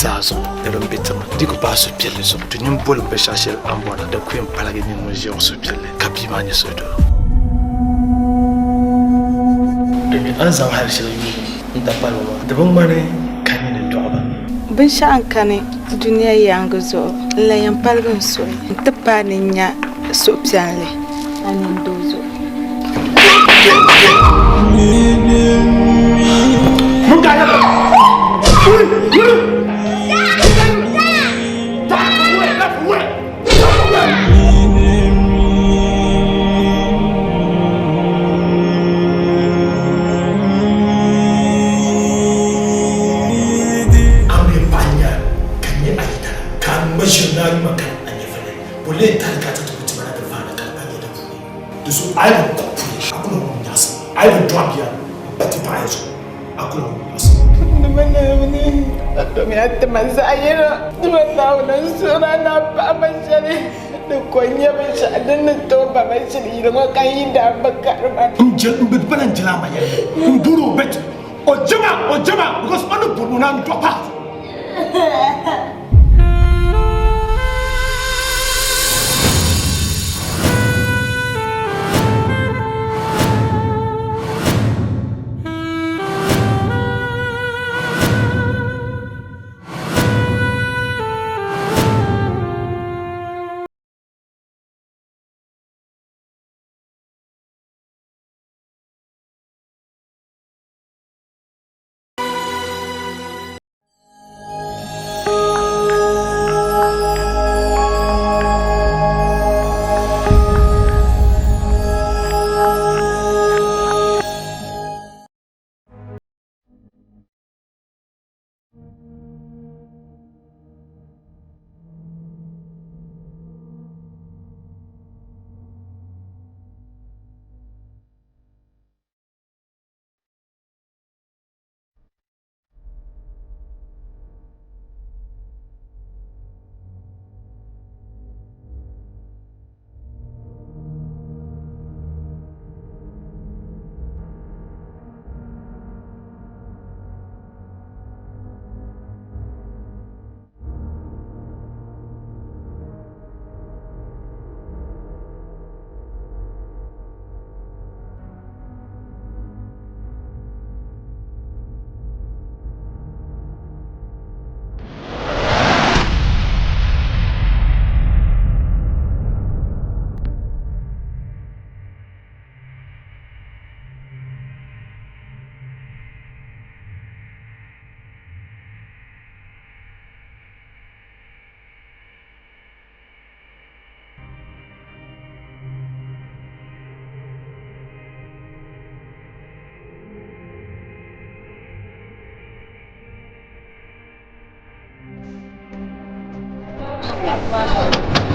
zaa zuɣu ni din be tiŋa di ku paai suhupiɛlli zuɣu to nyin boli binshɛɣu shɛli a ni bɔra di ku yɛn paligi nyin ŋun ʒiya ŋɔ suhupiɛlli ka bia maa nyɛ suhudoo. Domin a ni zaŋ hal shɛli yuui n-ta kpalibu maa, di bi ŋmani ka nini dɔɣi ba. Binshɛɣu n-kani dunia yaaŋa zuɣu n-lan yɛn paligi n suhu nti paai ni n nya suhupiɛlli a nini doo zuɣu. A mi paɣa nya ka nyɛ a yidana ka a ŋma ʒiri ni a yuma kani a nyɛvili bo lee tali ka a ti ti ku tima na di vaani ka di pa nyɛ di puuni di zuɣu a yi bi kpuɣi puli a ku lan wum nyaɣisim a yi bi dɔɣi bia m-pa ti paɣa ya zuɣu a ku lan wum nyaɣisim. Dama Naawuni a tomi a ti ma zaɣ yino, dama Naawuni n-suhir a ni a paɣi ma shɛli din ko n-nyɛ binshɛɣu din ni tooi ba ma shili yili ŋɔ ka yi daa bi kari ma. N je n bi bala n jela ma yɛli n bori o bet o jema o jema because o ni bori o naan dɔpa.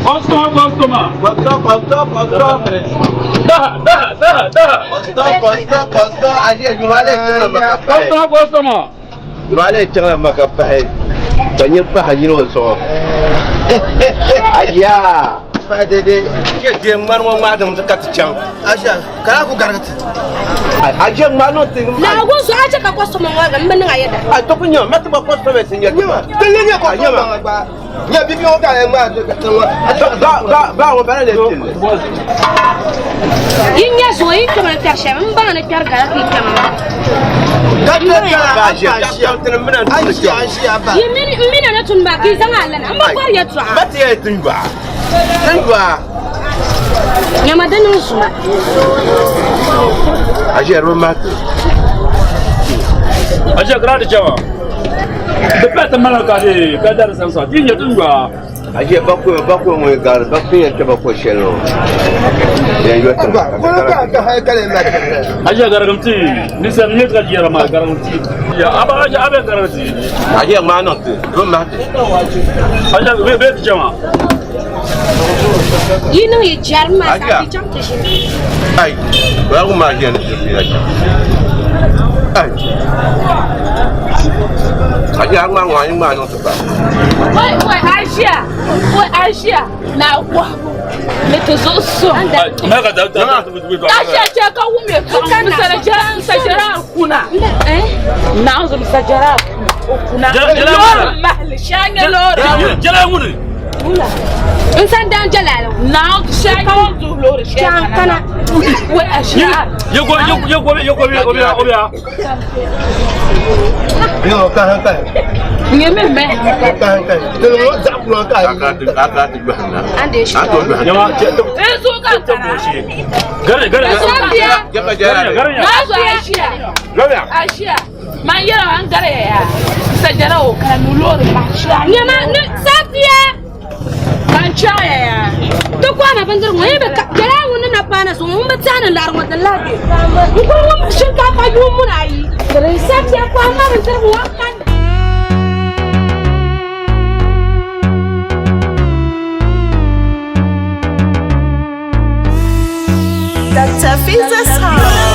Customer, customer. Customer, customer, customer. Daha, daha, daha, daha. Customer, customer, customer. Aje, jumale chana maka pahi. Customer, customer. Jumale chana maka pahi. Ka nyɛ pahi yino zuɣu. Ayaa. Pahi dede. Ke je ŋmani ŋɔ ŋmaa dim ka ti chaŋ. Aja, kana ku garigi ti. Aje ŋmaa niŋ ti. Naawuni zuɣu a chɛ ka customer ŋɔ mi niŋ a yɛda. A to ku nyɛ ma ti gba customer si nyɛ ti ma. Ti le nyɛ customer ŋɔ gba. Nyɛ bibi ŋɔ ka a ŋmaa ti ŋɔ. Ba ba ŋɔ bala le tilli. Yi nya zuɣu yi kpɛma ni kpɛri shɛm m baŋ ni kpɛri gala ka yi kpɛma maa. Ka ti gala Ba aje tini mina n An ʒiya an ʒiya ba. Yi mini m mina ni tuni maa ka yi zaŋ a lana m bi bɔri yɛltɔɣa. Ba ti yɛli tin yɔɣa. Tin yɔɣa. Nyama di niŋ zuma. Aje di bi mahi ti. Aje kira di chɛma. Di pa ti mali ka di ka dari sansa. Di nyɛ din yɔa. Aje bakɔi bakɔi ŋɔ gari bakɔi yɛn kpɛ bakɔi shɛli ŋɔ. Yɛn yɔ tiŋa. Ba, kuli ka ka hali ka le mali. Aje garigim ti. Nisal nyɛ ka yɛra maa garigim ti. Ya aba aje abe garigim ti. Aje ŋmaa niŋ ti. Di bi mahi ti. Aje be be di chɛma. Yi niŋ yi jɛrim maa Aje. ka yi chaŋ ti ʒini. Ai, ba ku maa ʒiya ni shiri ya Ai. Aje a ŋmaa ŋɔ a yi ŋmaa niŋ ti ba. Wai wai Aisha, wai Aisha na wahu ni ti zuɣu so. Ma ka da da. Aisha ce ka wume ka misali sajara kuna. Na zo misajara kuna. Jala- Lori mahli. Shanya loori. Jala ŋuni. N san dan jalali. Naawuni shanya du loori Chan kana. Wai a sha. Yego yego yego yego obiya obiya. Yo ka han ka. Nye me me. Ka han ka. Te lo za ku ka. Aka ti gba na. An da shi. Ato gba. Yawa ce to. Eh zo ka kana. Gare gare. Safiya. Jaba jara. Gare Na zo a sha. Gare. A sha. Man yɛrɛ an gare ya. Sajara o kana nu loori ma sha. Nyama ni safiya. Man cha ya ya. To ko ma bandir ŋɔ be ka jala ŋun na paana so ŋun bi tani lari ŋɔ din lahi be. N kuli ŋun shinkaafa yuun muna ayi. Safiya ko ma bindir ŋɔ kan. Dr. Fiza's house.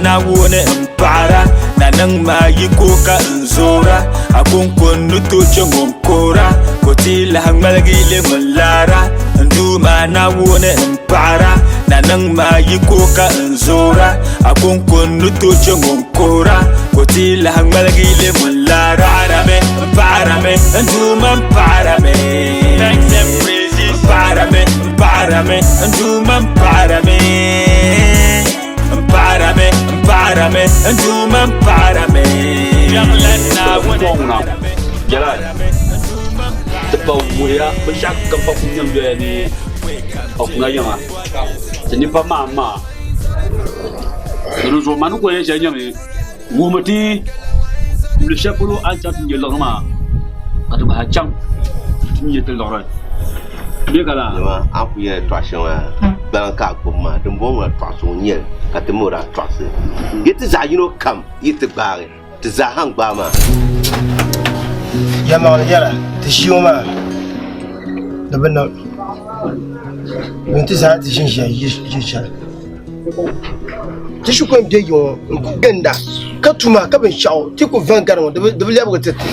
Naawuni n paɣara na niŋ ma yiko ka n zoora a kunkun ni to che ŋun koora ko ti lahi ŋmaligi le ŋun laara n duuma Naawuni n paɣara na niŋ ma yiko ka n zoora a kunkun ni to che ŋun koora ko ti lahi ŋmaligi le ŋun laara paɣarami n paɣarami n duuma n paɣarami n paɣarami n paɣarami n duuma n paɣarami Mparame, mparame, nduma mparame. Jala. Tipa wuya bi shak ka pa ku nyam doya ni okuna yama. Ti pa ma ma. Ni zo manu ko ye nyam ni. Wumati lu shapulu an cha ti nyelo ma. Ka ti ba chang. Ti nye ti lora. Be kala. Yawa a ku yɛrɛ tɔɣa shɛŋa gbaŋ ka a gbubi maa din bɔŋɔ ŋɔ tɔɣasi ŋɔ nyɛli ka ti mi o daa tɔɣasi yi ti zaɣ yino kam yi ti gbaagi ti zaa han gbaai maa. Yɛlimaŋli yɛla ti ʒii ŋɔ maa di bi niŋ domin ti zaa ti ʒinʒiya yili shɛli ti shikuru n bɛ yi ŋɔ n ku ginda ka tuma ka binshaɣu ti ku va n gari ŋɔ di bi lɛbigi ti ti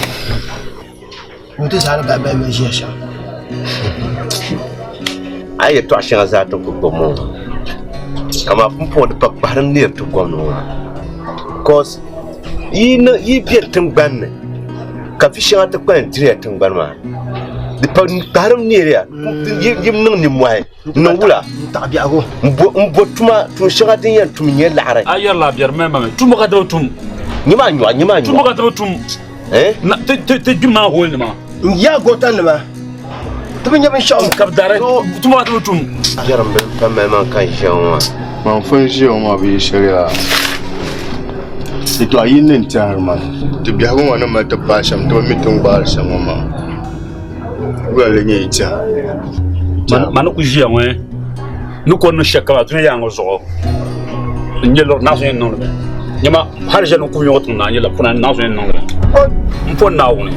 domin ti zaa ni bahi bahi mali ʒiya shɛm. A yi yɛltɔɣa shɛŋa zaa ti ku gbubi ŋɔ amaa pumpɔŋɔ di pa kpahiri neeri ti gomni ŋɔ cause yi be tiŋgbani ni ka vi shɛŋa ti kpalim diriya tiŋgbani maa di pa kpahirim neeriya yi niŋ nimmɔhi n niŋ wula n bo tuma tuun shɛŋa din yɛn tum nyɛ laɣiri. A yɛrila a biɛri mali ma mi tumbu ka ti bi tum. Nyɛ maa nyɔɣu nyɛ maa nyɔɣu. Tumbu ka ti bi tum. Ti gbiri maa hol nima. N yaa gota nima. Ti bi nyɛ binshaɣu. Ka bi dari tumbu ka ti bi tum. Biɛrim bin pa mali man ka n ʒiya ŋɔ maa. Man fun ʒiya ŋɔ maa bi yi shɛli yaa. Yɛltɔɣa yini ni n tɛhiri maa. Ti biɛhigu ŋɔ ni mali ti paai shɛm ti bi mi ti ni gbaari shɛm ŋɔ maa. Wula lee nyɛ yi tɛha? Mani ku ʒiya ŋɔ ni ko ni shɛli kam dunia yaa ŋɔ zuɣu n nyɛ lɔri naɣ so yɛn niŋdi mi nyɛma hali ʒɛli n ku yɔŋɔ tiŋ naa nyɛla puna naɣ so yɛn niŋdi mi n po Naawuni.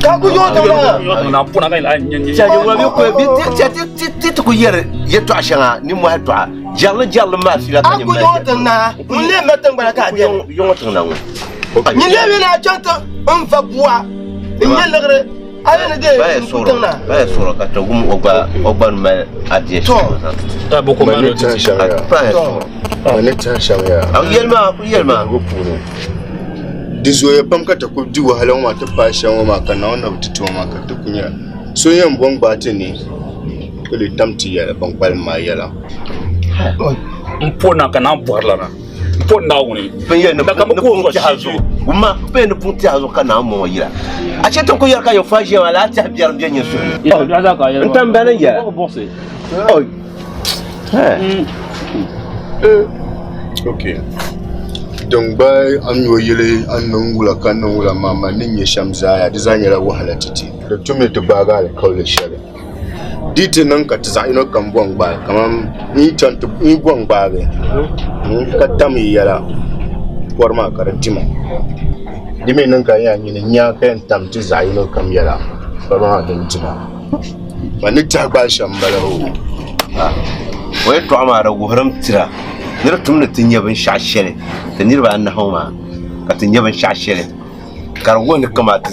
Ka ku yɔŋɔ tiŋ naa. Na puna ka yɛn nyɛ nyɛ. Chɛ ŋɔ bi ku bi ti ti ti ku yɛri yɛltɔɣa shɛŋa nimmohi tɔɣa jɛrili jɛrili maa fiila ka A nyɛ ku yɔŋɔ tiŋ naa ŋun lee mali tiŋgbana ka a bɛni. Yɔŋɔ tiŋ na ŋɔ. Nyin lee mi ni a chaŋ ti n va bua n nyɛ liɣiri a ni ni deei n ku tiŋ naa. Baya sɔrɔ ka ti wum o gba o gba ni mali adiya shɛli zaŋ ti. Ta boko Ma ni tɛhi shɛm yaa. Baya sɔrɔ. Ma ni tɛhi shɛm yaa. A yɛli maa ku yɛli maa. Biɛhigu puuni di zooya pam ka ti ku di wahala ŋɔ maa ti paai shɛm ŋɔ maa ka Naawuni na bi ti ti ŋɔ maa ka ti ku nya so yɛn bo n-gbaai ti ni ka lee tam ti yɛla ban kpalim maa yɛla. N po na ka naan bɔhiri lana. N po Naawuni. Bin yɛli ni Na ka bi ni ku puŋ zuɣu tɛha shi zuɣu. Wumma bin yɛli ni puŋ tɛha zuɣu ka Naawuni mɔŋɔ yira. A chɛ ti ku yɛri ka yɛn fa ʒiya maa lala tɛha biɛrim bɛ nyɛ suhu ni. N tam bani n yɛla. Oi. Okay. Din gbaai a ni o yili a ni niŋ wula ka niŋ wula maa man ni nyɛ shɛm zaa yaa di zaa nyɛla wahala ti ti. Di tummi ti gbaagi alikauli shɛli. Di ti niŋ ka ti zaɣ yino kam bo n-gbaai kaman n yi chaŋ ti n yi bo n-gbaagi ka tam yi yɛla pɔri maa ka di dima. Di mi niŋ ka n yaa nyini n nya ka yɛn tam ti zaɣ yino kam yɛla pɔri maa din dima. Man ni tɛhi gbaai shɛm m-bala o. O yɛltɔɣa maa di wuhirim tira. Ni di tum ni ti nya binshɛɣu shɛli ti niriba anahi ŋɔ maa ka ti nya binshɛɣu shɛli ka di wuhi ni kaman ti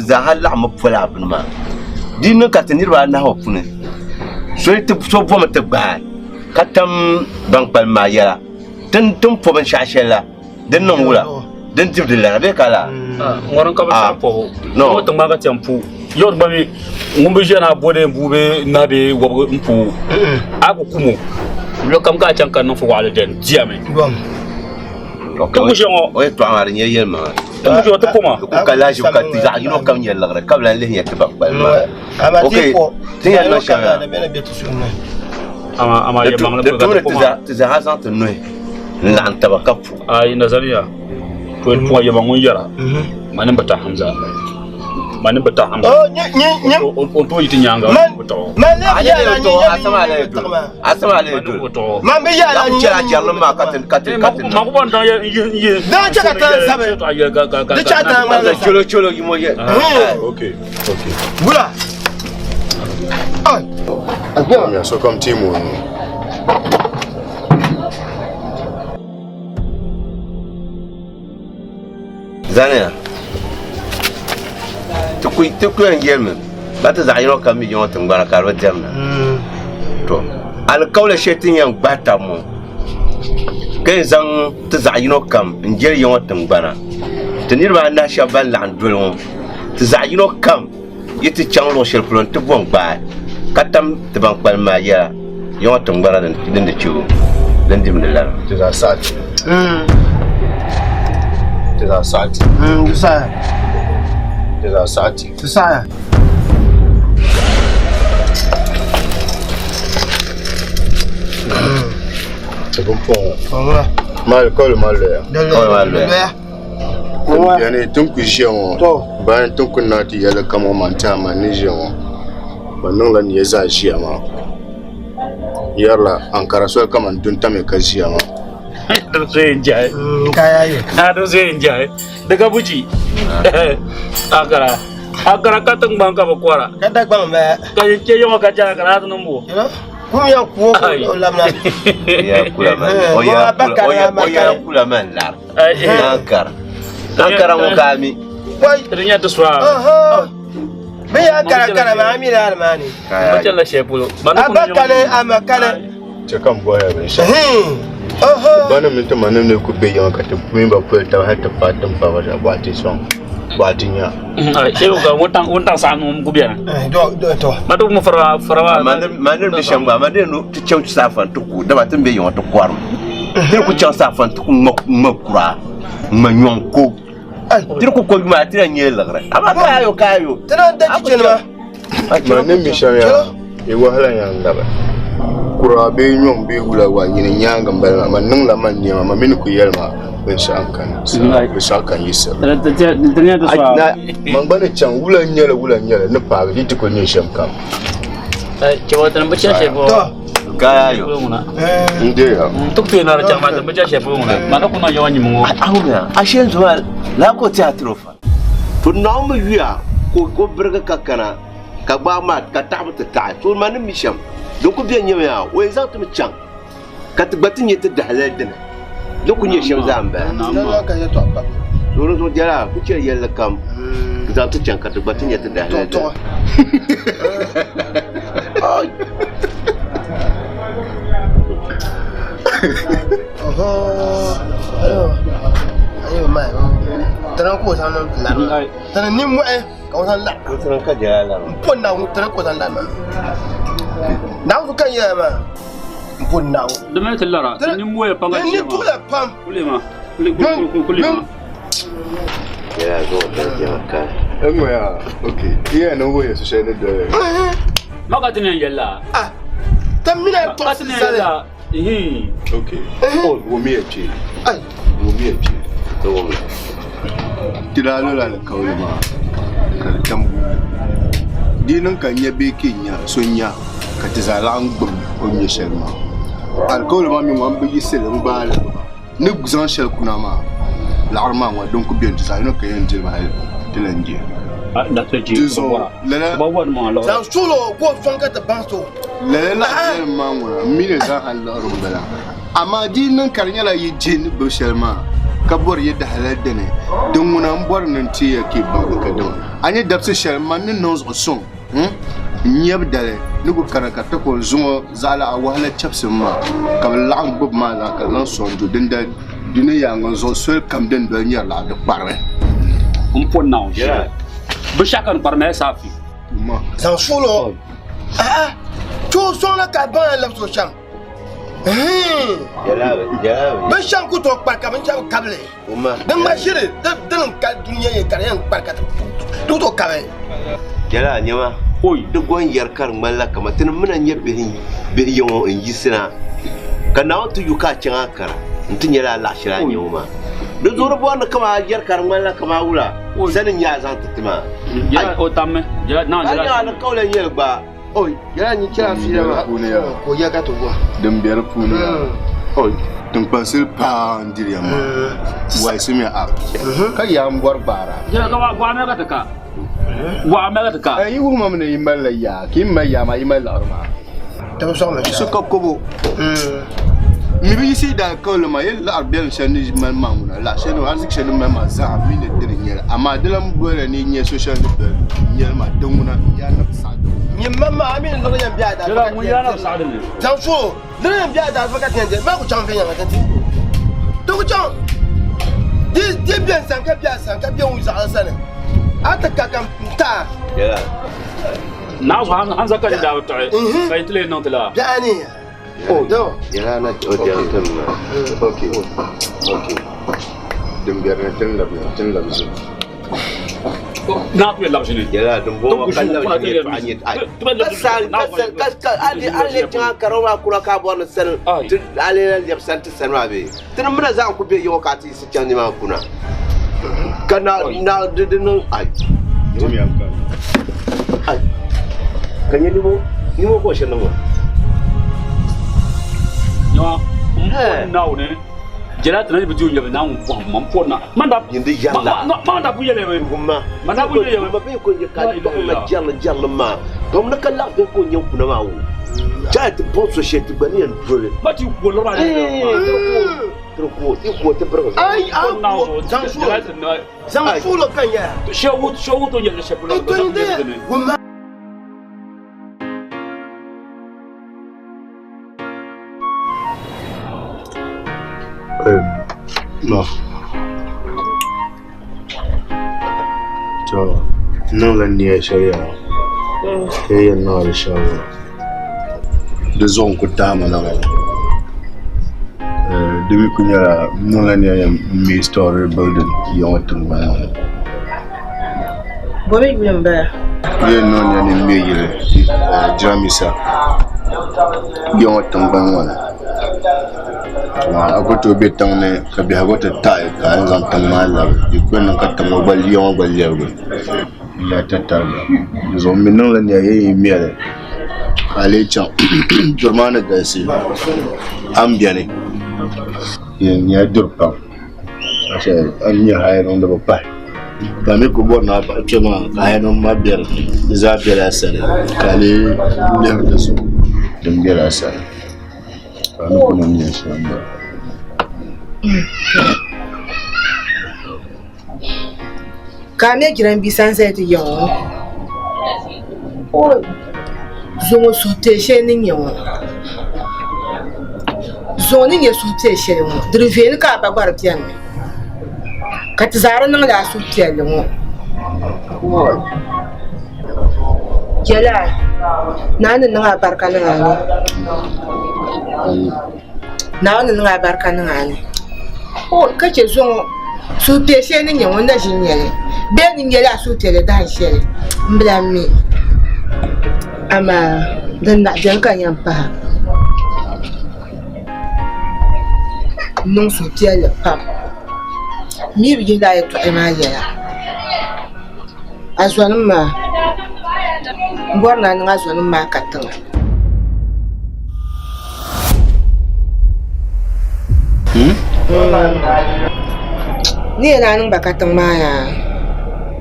zaaha laɣimmi poli a bini maa. Di niŋ ka ti niriba anahi ŋɔ puuni so yi ti so bomi ti gbaai ka tam ban kpalim maa yɛla ti ni po binshɛɣu shɛli la din niŋ wula din diri di lana bee ka laa? Ŋɔrim ka binshɛɣu pɔbu yɔŋɔ tiŋ maa ka tiɛm pu yɔri gba mi ŋun bi ʒiya na boli n bua bee nahi bee wɔbigi n pu a ku kumo luɣu kam ka a chaŋ ka niŋ fuwaɣali dɛn diyami ti ku ʒiya ŋɔ o yɛltɔɣa maa di nyɛ yɛlimaŋli ti ku ʒiya ŋɔ ti poma di ku ka lahiʒibu ka ti zaɣ yino kam nyɛ liɣiri ka bi lahi lihi nyɛ ti ba kpalim maa ok ti ni yɛn niŋ shɛm yaa amaa yɛlimaŋli di tumdi ti zaaha zaŋ ti nuhi n laɣim taba ka pu ayi nazariya to n puɣa yɛma ŋun yɛra ma ni bi ta hamza ma ni bi ta hamza o tooi yi ti nyaanga bi tɔɣo man bi yaala n chɛla jɛrilim maa ka ti ka ti ka ti ma ku bɔn daŋ yɛ n yi n yi Daŋ chɛ ka tan zabi. Di chɛ tan ŋmani ka cholo cholo yi mo yɛ Okay, okay. Wula. Ya sokam ti mu nu. Zaniya ti ku ti ku yɛn yɛlimi ba ti zaɣ yino kam mi yiŋɔ tiŋgbana ka di bi diɛmda to alikauli shɛli ti ni yɛn gbahi tabi ŋɔ ka yɛn zaŋ ti zaɣ yino kam n jɛli yiŋɔ tiŋgbana ti niriba anahi shɛba ban laɣim doli ŋɔ ti zaɣ yino kam yi ti chaŋ luɣ shɛli polo nti bo n-gbaai ka tam ti ban kpalim maa yɛla yiŋɔ tiŋgbana din di chibo din dimdi lana. Ti zaa saɣi ti. Ti zaa saɣi ti. Ti saɣi. Ti zaa saɣi ti. Ti saɣi. Ti pumpɔŋɔ. Maa kauli maa loya. Kauli maa loya. Yani tin ku ʒiya ŋɔ bayan tin ku naai ti yɛli kam ŋɔ man tiɛha man ni ʒiya ŋɔ man niŋla nia zaa ʒiya maa yɛrila ankara soli kaman du n-tamya ka ʒiya maa Di so yɛn jɛhi. A di so yɛn jɛhi. Di ka buchi. Ankara. Ankara ka tiŋgbani ka bi kɔra. Ka Dagbaŋ m-bala. Ka yi chɛ yiŋɔ ka chɛ ankara a ti niŋ bo. Kum ya kuo o lamna. Ya kula man. O ya kula o ya kula man lar. Ankara. Ankara ŋɔ ka mi. Di nya ti sɔra. Bɛ ya kara kara ma mi la ma ni. Ba chɛla la shɛli polo. A ba kani a ma kani. Chɛ ka n bɔhira binshɛɣu. Ba nim ni ti ma nim ni ku be yiŋa ka ti mini ba poli taba hali ti paai ti ni paai ba shɛli bɔɣa ti sɔŋ bɔɣa ti nya. Wuntaŋ saha nuu ku bɛni. Ma ti mu fara fara Ma niriba ni shɛm gba ma dini nu ti chaŋ saafan ti ku dama ti ni be yiŋa ti kɔrimi. Ti ni ku chaŋ saafan ti ku ŋma kuraa ŋma nyɔŋ ko. Ti ni ku ko yuma ti na nyɛ liɣiri. Amaa ka ayo ka ayo. Ti na da chiche nima. Ma ni mi shɛm yaa i wahala yaa n labi. Kuraa bee nyɔŋ bee wula waa nyini nyaaŋa m-bala maa man niŋla man nɛma ma mi ni ku yɛli ma binshɛɣu n-kani binshɛɣu ka n yiɣisiri. Man gba ni chaŋ wula n-nyɛli wula n-nyɛli ni paagi di ti kuli nyɛ shɛm kam. N deeya. Ashe n zoma laa ka o tiɛha tiri o fa. To naɣ mi yuya ka o birigi ka kana ka gbaai maa ka taɣibu ti taɣi. So ma ni mi shɛm din ku beni nyɛmi yaa o yɛn zaŋ ti mi chaŋ ka ti gba ti nya ti dahalali dini di ku nyɛ shɛm zaa m-bala. So di zuɣu jɛla ku chɛ yɛlli kam zaŋ ti chaŋ ka ti gba ti nya ti dahalali dini. Di mali ti lara ti nimmoya pam ka chɛ ma kuli ma kuli ma. Ma ka ti ni yɛn yɛli la. Ka ti ni yɛn yɛli la. Ti daa lola alikauli maa ka di tam di yi niŋ ka n nya bee ka n nya so nya ka ti zaa laɣim gbubi o ni nya shɛli maa alikauli maa mi ŋɔ m bi yiɣisi li n gbaai li gbuba ni zaŋ shɛli kuna maa laɣiri maa ŋɔ din ku beni ti zaɣ yino ka yɛn diri maa hali ti lan di Dinzuɣu lala lala laɣ viɛlim maa ŋuna m mi ni zaaha liɣiri m-bala. Amaa di yi niŋ ka di nyɛla yi je ni gbibi shɛli maa ka bɔri yi dahalali dini, din ŋuna m-bɔri ni n ti ya ka yi baŋ ka dama a nya dabisi shɛli man ni niŋ zuɣu suŋ n nyabu dali ni ku kana ka takɔbi zuŋɔ zaɣila a wahala chɛbisim maa ka bɛ laɣim gbibi maa zaa ka di zaŋ sɔŋ du dindali dunia yaaŋa zuɣu soli kam din doli nyari laɣa di kparimi. M po Naawuni shɛli binshɛɣu ka n kparimi a saafi. Zaŋ suɣili o. A'a, ti o sɔŋ la ka a baŋ a ni labisi o shɛm. Binshɛɣu ku tooi kpari ka binshɛɣu bi kabili. Din ŋma ʒiri dini n kali dunia yɛn ka di yɛn kpari ka di ku tooi kabi. Jɛla nɛma di gɔn yɛri ka di ŋmanila kaman ti ni mi na nyɛ bihi ya ŋɔ n-yiɣisina ka Naawuni ti yu ka a chaŋ a kara nti nyɛla a laɣ shɛli a ni nya ŋɔ maa. Di zuɣu di bɔri ni kaman a yɛri ka di ŋmanila kaman a wula sani n-nyɛ a zaŋ ti ti maa. A nya alikauli n-nyɛ li gba. Oi, yɛla nyin chɛla fiila maa ka o yɛli ka ti wuhi. Din be di puuni yaa, oi, tiŋkpansili paa n-diri ya maa, walisimiya app ka yaa m-bɔri gbaara. Yɛla ka waɣa mali ka ti ka. Waɣa mali ka ti ka. Yi wuhi ma mi ni yi malila yaa, ka yi mali yaa maa yi mali liɣiri maa. So ka kobo. Mi bi yiɣisi yi daalikauli maa, yi laɣiri biɛlim shɛli ni mali maa ŋuna, laɣ shɛli ni ariziki shɛli ni mali maa zaa mi ni dini n-nyɛli. Amaa di lan boliya ni yi nya so shɛli ni doli n-nyɛli maa, din ŋuna yaa na bi saɣi di ŋuna. Nyini ma maa, a mi ni liɣiri yɛn be a daadifa ka ti yɛn diri. Zaŋ so, liɣiri yɛn be a daadifa ka ti yɛn diri, maa ku chaŋ viɛnyɛliŋga ti ti. Di ku chaŋ, di di be n sani ka be a sani ka be ŋun zaɣili sani, a ti ka ka n ti a. Naa zuɣu Hamza ka di daa bi tuɣi ka yi ti lee niŋ ti laa. Biɛhi ni o do. Yɛla na o dɛm tim na. Ok ok din bɛri ni tin labi tin labi ʒini. Naa ku yɛn labi ʒini. Yɛla din bɔŋɔ ka labi ʒini yɛltɔɣa nyɛ ai ka sal ka sal ka ka a di a le tiŋa ka maa kura ka bɔri ni sani ti a le na lɛbi sani ti sani maa bee ti ni mina zaŋ ku bɛ yiŋɔ ka a ti yiɣisi chaŋ nimaa kuna ka na na di di niŋ ai ai ka nyɛ nimo nimo ka o shiri niŋ maa. Nyaŋa n pɔri Naawuni jɛla ti na bi di o nyɛvi Naawuni bɔhim ma n pɔri na man daa Nyindi yɛrila. Man daa pun yɛli mi Wumma. Man daa pun yɛli mi. Ma bee ko nyɛ ka tɔɣi ma jɛrili jɛrili maa tom ni ka laɣi bee ko nyɛ kuna maa wo chai ti bɔŋ so shɛli ti gba ni yɛn doli. Ma ti ku lɔri maa Tiri ku ti ku ti birigi. Ai a ku zaŋ suulo zaŋ suulo ka nyɛ. Shɛwu shɛwu to nyɛla shɛli polo. Ito nyɛ wumma. Ma. To niŋla nia shɛli yaa ka yi yɛn niŋ di shɛm maa di zuɣu n ku tahi ma na maa di mi ku nyɛla n niŋla nia ni n me storey building ya ŋɔ tingbani ŋɔ ni. Bɔ mi yuli m-bala? N yɛn niŋ nia ni n me yili jirambiisa ya ŋɔ tingbani ŋɔ ni. A ku tooi be tiŋ ni ka biɛhigu ti taɣi ka a ni zaŋ tiŋ maa labi di ku niŋ ka tiŋ ŋɔ gba ya ŋɔ gba lɛbigi n-nya tatariga. Di zuɣu m mi niŋla nia yi yi me li ka a lee chaŋ duri maa ni galisi a ni beni yɛn nyɛla duri pam. A ni nya haya niŋdi bi pahi ka a mi ku bɔri ni a bahi kpɛ maa ka haya niŋ maa be dinni di zaa bela a sani ka a lee lihiri di zuɣu din bela a sani ka a ni ku niŋ nya shɛm m-bala. Ka a me jiranbiisa n-zali ti ya ŋɔ? Zuŋɔ suhupiɛl shɛli ni nyɛ ŋɔ. Zuŋɔ ni nyɛ suhupiɛl shɛli ŋɔ, di di veeni ka a ba gba di beni mi ka ti zaa di niŋdi a suhupiɛlli ŋɔ. Jɛla, Naawuni ni niŋ a barika niŋ a ni. Naawuni ni niŋ a barika niŋ a ni. Ka chɛ zuŋɔ suhupiɛl shɛli ni nyɛ ŋɔ n na ʒi n-nyɛ li bee ni nyɛla a suhupiɛlli dahin shɛli m bi lan mi. Amaa din naɣ beni ka n yɛn pahi n niŋ suhupiɛlli pam. M mi bi yihila a yɛtɔɣili maa yɛla. A zɔnim maa, m bɔri ni a niŋ a zɔnim maa katiŋa. Ni yɛn a niŋ ba katiŋ maa yaa,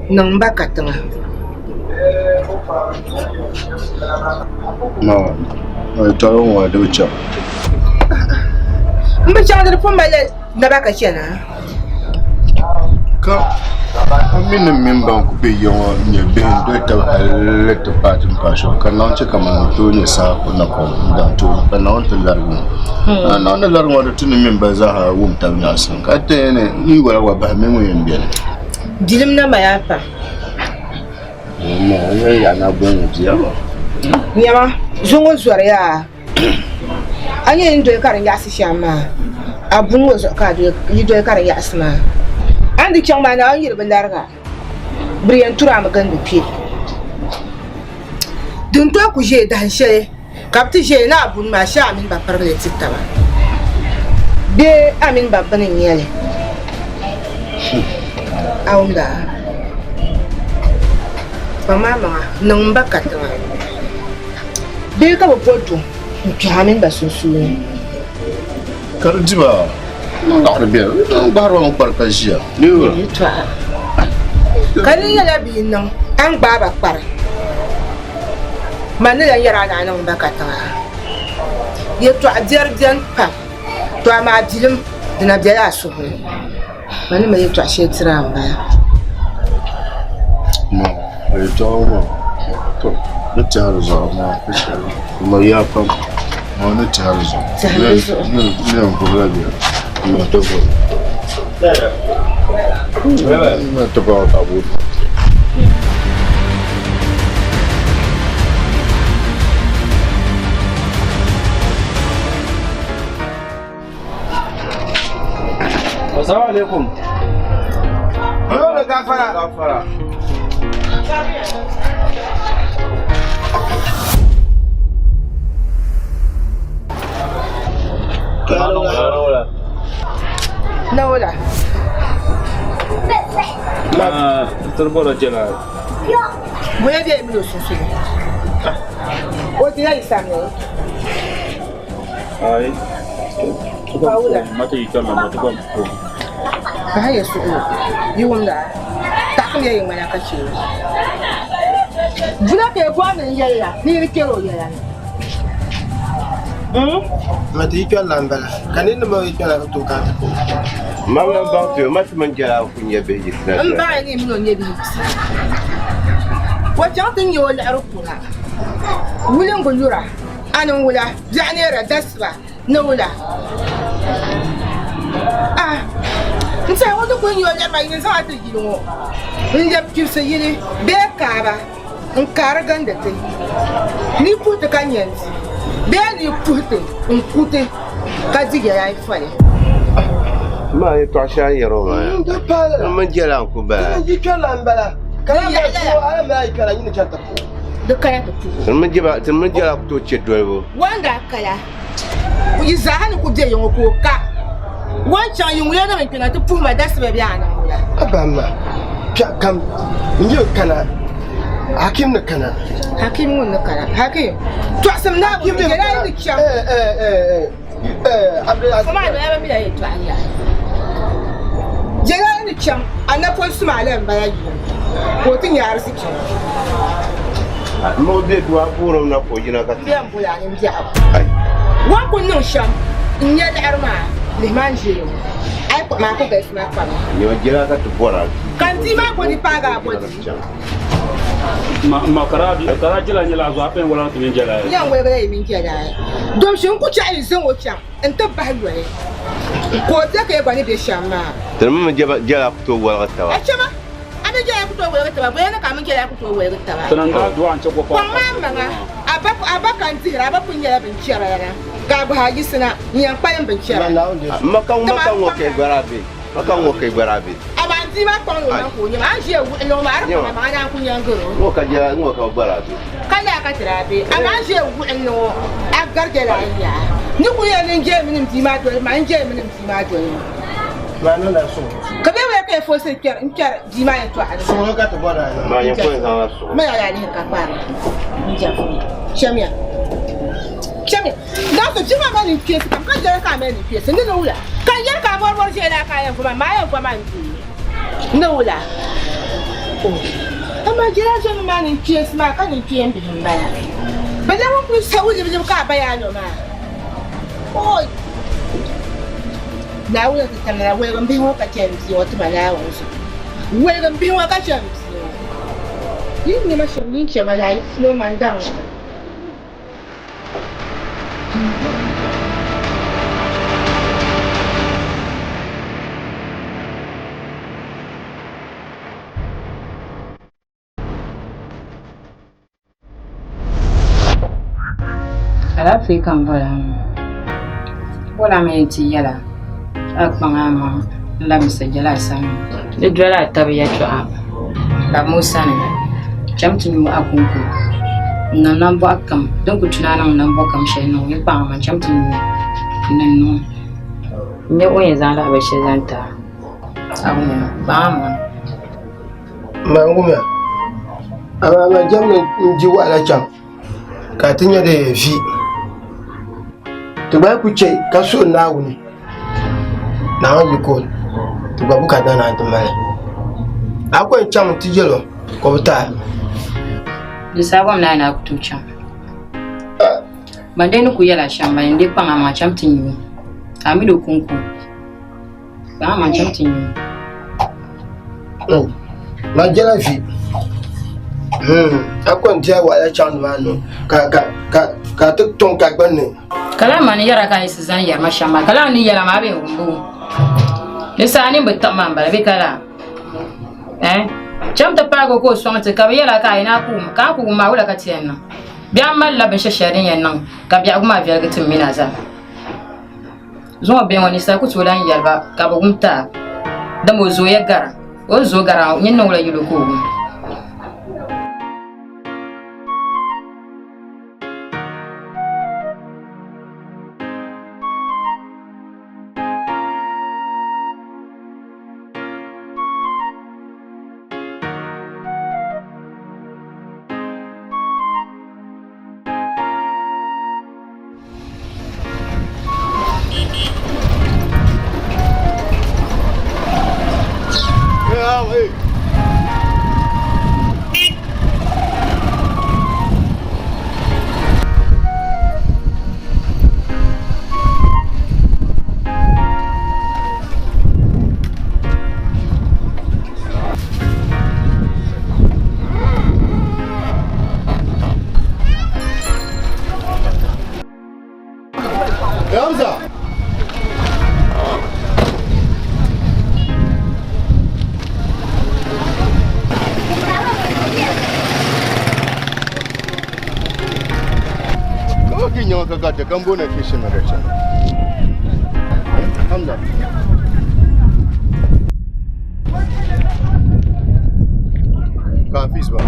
niŋm ba katiŋa. Ma, yɛtɔɣili ŋɔ di bi chaŋ. M bi chaŋ di di pun mali naba ka chana. Ka a mi ni m mini ban ku be ya ŋɔ nyɛ bihi n-doli taba hali ti paai ti ni paai shɛm, ka Naawuni chɛ ka man tooi nyɛ saha ku napɔŋ n-daŋ tooni, ka Naawuni ti larigi ŋɔ. Ka Naawuni ni larigi ŋɔ di tu ni m mini ba zaaha wum tab nyaɣisim, ka ti yɛn ni n yi wala gba bahi m mini ŋun yɛn beni. Bilim na mali a pam. Nyama, zuŋɔ zɔri yaa. A ni yɛn doli ka di nyaɣisi shɛm maa, a buni ŋɔ zuɣu ka yi doli ka di nyaɣisi maa. A ni di chaŋ maa, Naawuni yi di bi larig a, bɛ di yɛn tur a mi gindi kpe. Din tooi ku ʒiɛ dahin shɛli ka bɛ ti ʒiɛ ni a buni maa shee a mini ba pirigi li ti taba bee a mini ba bini n-nyɛ li. A wumda? Kpaŋ maa maŋa, niŋm ba katiŋa. Bee ka bɛ bo duŋ n-kpɛhi a mini ba sunsuuni. Ka di di ba laɣiri bɛ ni gbahiri ba mi kpari ka ʒiya. Ka di nyɛla bɛ yi niŋ a ni gbaai ba kpari, man ni lan yɛri a ni a niŋ ba katiŋa. Yɛtɔɣ biɛri beni pam, tɔ amaa bilim dina bela a suhu ni. Man ni mali yɛtɔɣ shɛli tiri a m-bala. Ma, a yɛtɔɣa ŋɔ maa, tɔ, ni tɛhi di zuɣu amaa ka shɛli di mali yaa pam, amaa ni tɛhi di zuɣu. Tɛhi di zuɣu. N yɛn gbubila bɛ n ti bɔri. N ti bɔri ka bo. Assalamu alaikum. Dole gafara. Gafara. Naola. Ah, tiri bɔra jɛla. Bonya bɛ mini o sunsuuni. O dila yi sani. Ai. Paula. Mata yi kpɛrila mata gba ko. Ka ha yɛ suhu yi wumda taɣasim ya yi ŋmana ka chɛ bula ka yi bɔri ni n yɛli ya ni yi di kpɛri o yɛla ni. Mata yi kpɛrila n bala ka ni nima yi kpɛrila ka tooi kana ti puhi. Ma bi baŋ ti o ma ti mini jɛla ku nyɛ bihi yiɣisina N baɣa ni mini o nyɛ bihi yiɣisina. O chaŋ ti nyɛ o liɣiri kuna wulingu lura. A ni wula, biɛɣu neera dasiba ni wula. Ah, n tɛha ŋɔ ti kuli nyɛ o lɛbima yini zaŋ a ti yili ŋɔ n-lɛbi kpibisi yili bee kaaba n-kaari gindi ti ni puhi ti ka nya n-di bee ni puhi ti n-ku ti ka di yɛla ayi fali. Maa yɛtɔɣ shɛli a ni yɛri o maa ya. N di paali la. N mini jɛla n-ku bala. N yi kpɛrila m-bala. Ka a mali a yi kpɛrila nyini chani ti puhi. Di kaya ti puhi. Ti mini jɛla ku tooi chɛ dolibu. Wan daa kaya, yi zaaha ni ku be yiŋɔ ka o ka. Wan chaŋ yi ŋuya ni kpɛna ti puhi ma dasiba bɛ a niŋ wula. A ba ma, kpɛɣu kam n yi kana, Hakim ni kana. Hakim ŋun ni kana. Hakim, tɔɣisim Naawuni ni jɛla yi ni chaŋ. Fo maa noya bi mila yɛltɔɣa yaha. Jɛla yi ni chaŋ, a napɔŋ suma a lan bala yiŋ ka o ti nya ariziki ŋɔ. M bi be duu a booni o na ka o yina ka ti. M bɛn boli a nini biɛhigu. O ni kul niŋ shɛm n-nya liɣiri maa, lihi maa n-ʒe ya ŋɔ. A yi kpuɣi maa ku galisi maa kpami. Nyama jɛla ka ti bɔra. Ka n bia maa bɔdi paagi a bɔdi. Ma kara kara jɛla nyɛla a zuɣu a pɛn wala ti mini jɛla. N yɛn woligi la yi mini jɛla. Domshi n ku chaɣi yi zaŋ o chaŋ n-ti bahi yoli ka o be ka yi gba ni be shɛm maa. Ti mini jɛla ku tooi woligi taba. A chama, a mini jɛla ku tooi woligi taba, bɔya ni ka a mini jɛla ku tooi woligi taba. Ti niŋ daa du'a n-chɛ ka o Kpaŋ maa maŋa, a ba ka n-dihira, a ba pun nyɛla binchɛralana, ka a gbahi a yiɣisina n-yɛn kpalim binchɛra. M ma ka ŋɔ ka yi gbara be. Ma ka ŋɔ ka yi gbara be. Amaa n bia maa kpaŋ o maŋ ka o nyama, a ni ʒiya wuɣi niŋ maa, a di kpaŋ a maŋa naan ku nya n-gari o. Ŋɔ ka jɛla, ŋɔ ka gbara be. Ka laa ka ti daa be, amaa a ni ʒiya wuɣi niŋ o, a gari jɛla a yaa. Ni ku yɛli ni n jɛli mini m bia maa doli ma, n jɛli mini m bia maa doli ma. Maa niŋla suɣulo. Ka bɛ waya ka yi folisiri kpɛri n-kpɛri bia maa yɛltɔɣa ni. Suɣulo ka ti bɔri a niŋ. Maa yɛn pun zaŋla suɣulo. Ma yaa lihiri ka kpaari n jɛri. Chamiya. Chamiya. Naawuni bia maa mali ninkpeensi pam ka yɛli ka a mali ninkpeensi ni ni wula? Ka n yɛli ka a mɔrimɔri ʒiya la ka a yɛn vo ma, maa yɛn vo ma n-dee ni wula? O, amaa jɛla zomi maa ninkpeensi maa ka ninkpeen bihi m-bala. Bɛ la ŋun kuli sa o libilibi ka a ba yaa no maa. Oi! Naawuni ti tamla woligi m bihi ŋɔ ka chɛ m bia ŋɔ ti ma Naawuni zuɣu. Woligi m bihi ŋɔ ka chɛ m bia ŋɔ. Yi ni ma shɛm yi ni chɛ ma zaa yi ti o ma n daŋ ŋɔ. Alaafee ka n bɔra ŋɔ la mi ti yɛla a kpaŋ a maŋ n labisi jɛla a sani di doli a tabi yɛltɔɣa labi o sani cham ti nyu a kunkun n niŋ nambɔɣu kam din ku tuna a niŋ nambɔɣu kam shɛli niŋ yi kpaŋ a maŋ cham ti nyu n ni niŋ n nya o ni yɛn zaŋ lahabali shɛli zaŋ ti a a wummi kpaŋ a maŋa. Man wumya, amaa man jɛmdi n-di wahala chaŋ ka ti nya di vi. Ti gba yi ku chɛ ka suhi Naawuni, Naawuni yiko ti gba bukaata naan ti mali. A ku yɛn chaŋmi ti yɛl o ka o bi ti a. Di saha gom naai ni a ku tooi chaŋ. Ban dee ni ku yɛl a shɛm m-bala, n-dee kpaŋ amaŋa cham ti nyu o, a mi di o kɔŋko. Kpaŋ amaŋa cham ti nyu o. Man jɛla vi. A ku yɛn di a wahala chaŋ nimaani ka a ti tɔŋ ka gbunni. Ka lala maa ni yɛra ka a yiɣisi zani yɛri ma shɛm maa, ka lala ni yɛla maa a bee wumbu. Di saha a nini bi tiɣi ma m-bala bee ka laa? Eh? Cham ti paagi o ka o sɔŋ ti ka bɛ yɛla ka a yi ni a ku wum, ka a ku wum maa wula ka ti yɛn niŋ? Bee a malila binshɛ shɛli din yɛn niŋ ka biɛhigu maa viɛligi ti m mini a zaa? Zuŋɔ bihi ŋɔ ninsal ku tooi lan yɛli ba ka bɛ wum ti a, dama o zooya gara. O ni zooi gara ŋɔ, nyin niŋ wula yɛl o ka o wum? Hamza! Kawai kin yawan ka gata kan bona ke shi na can. Hamza. Ka Hafiz ba.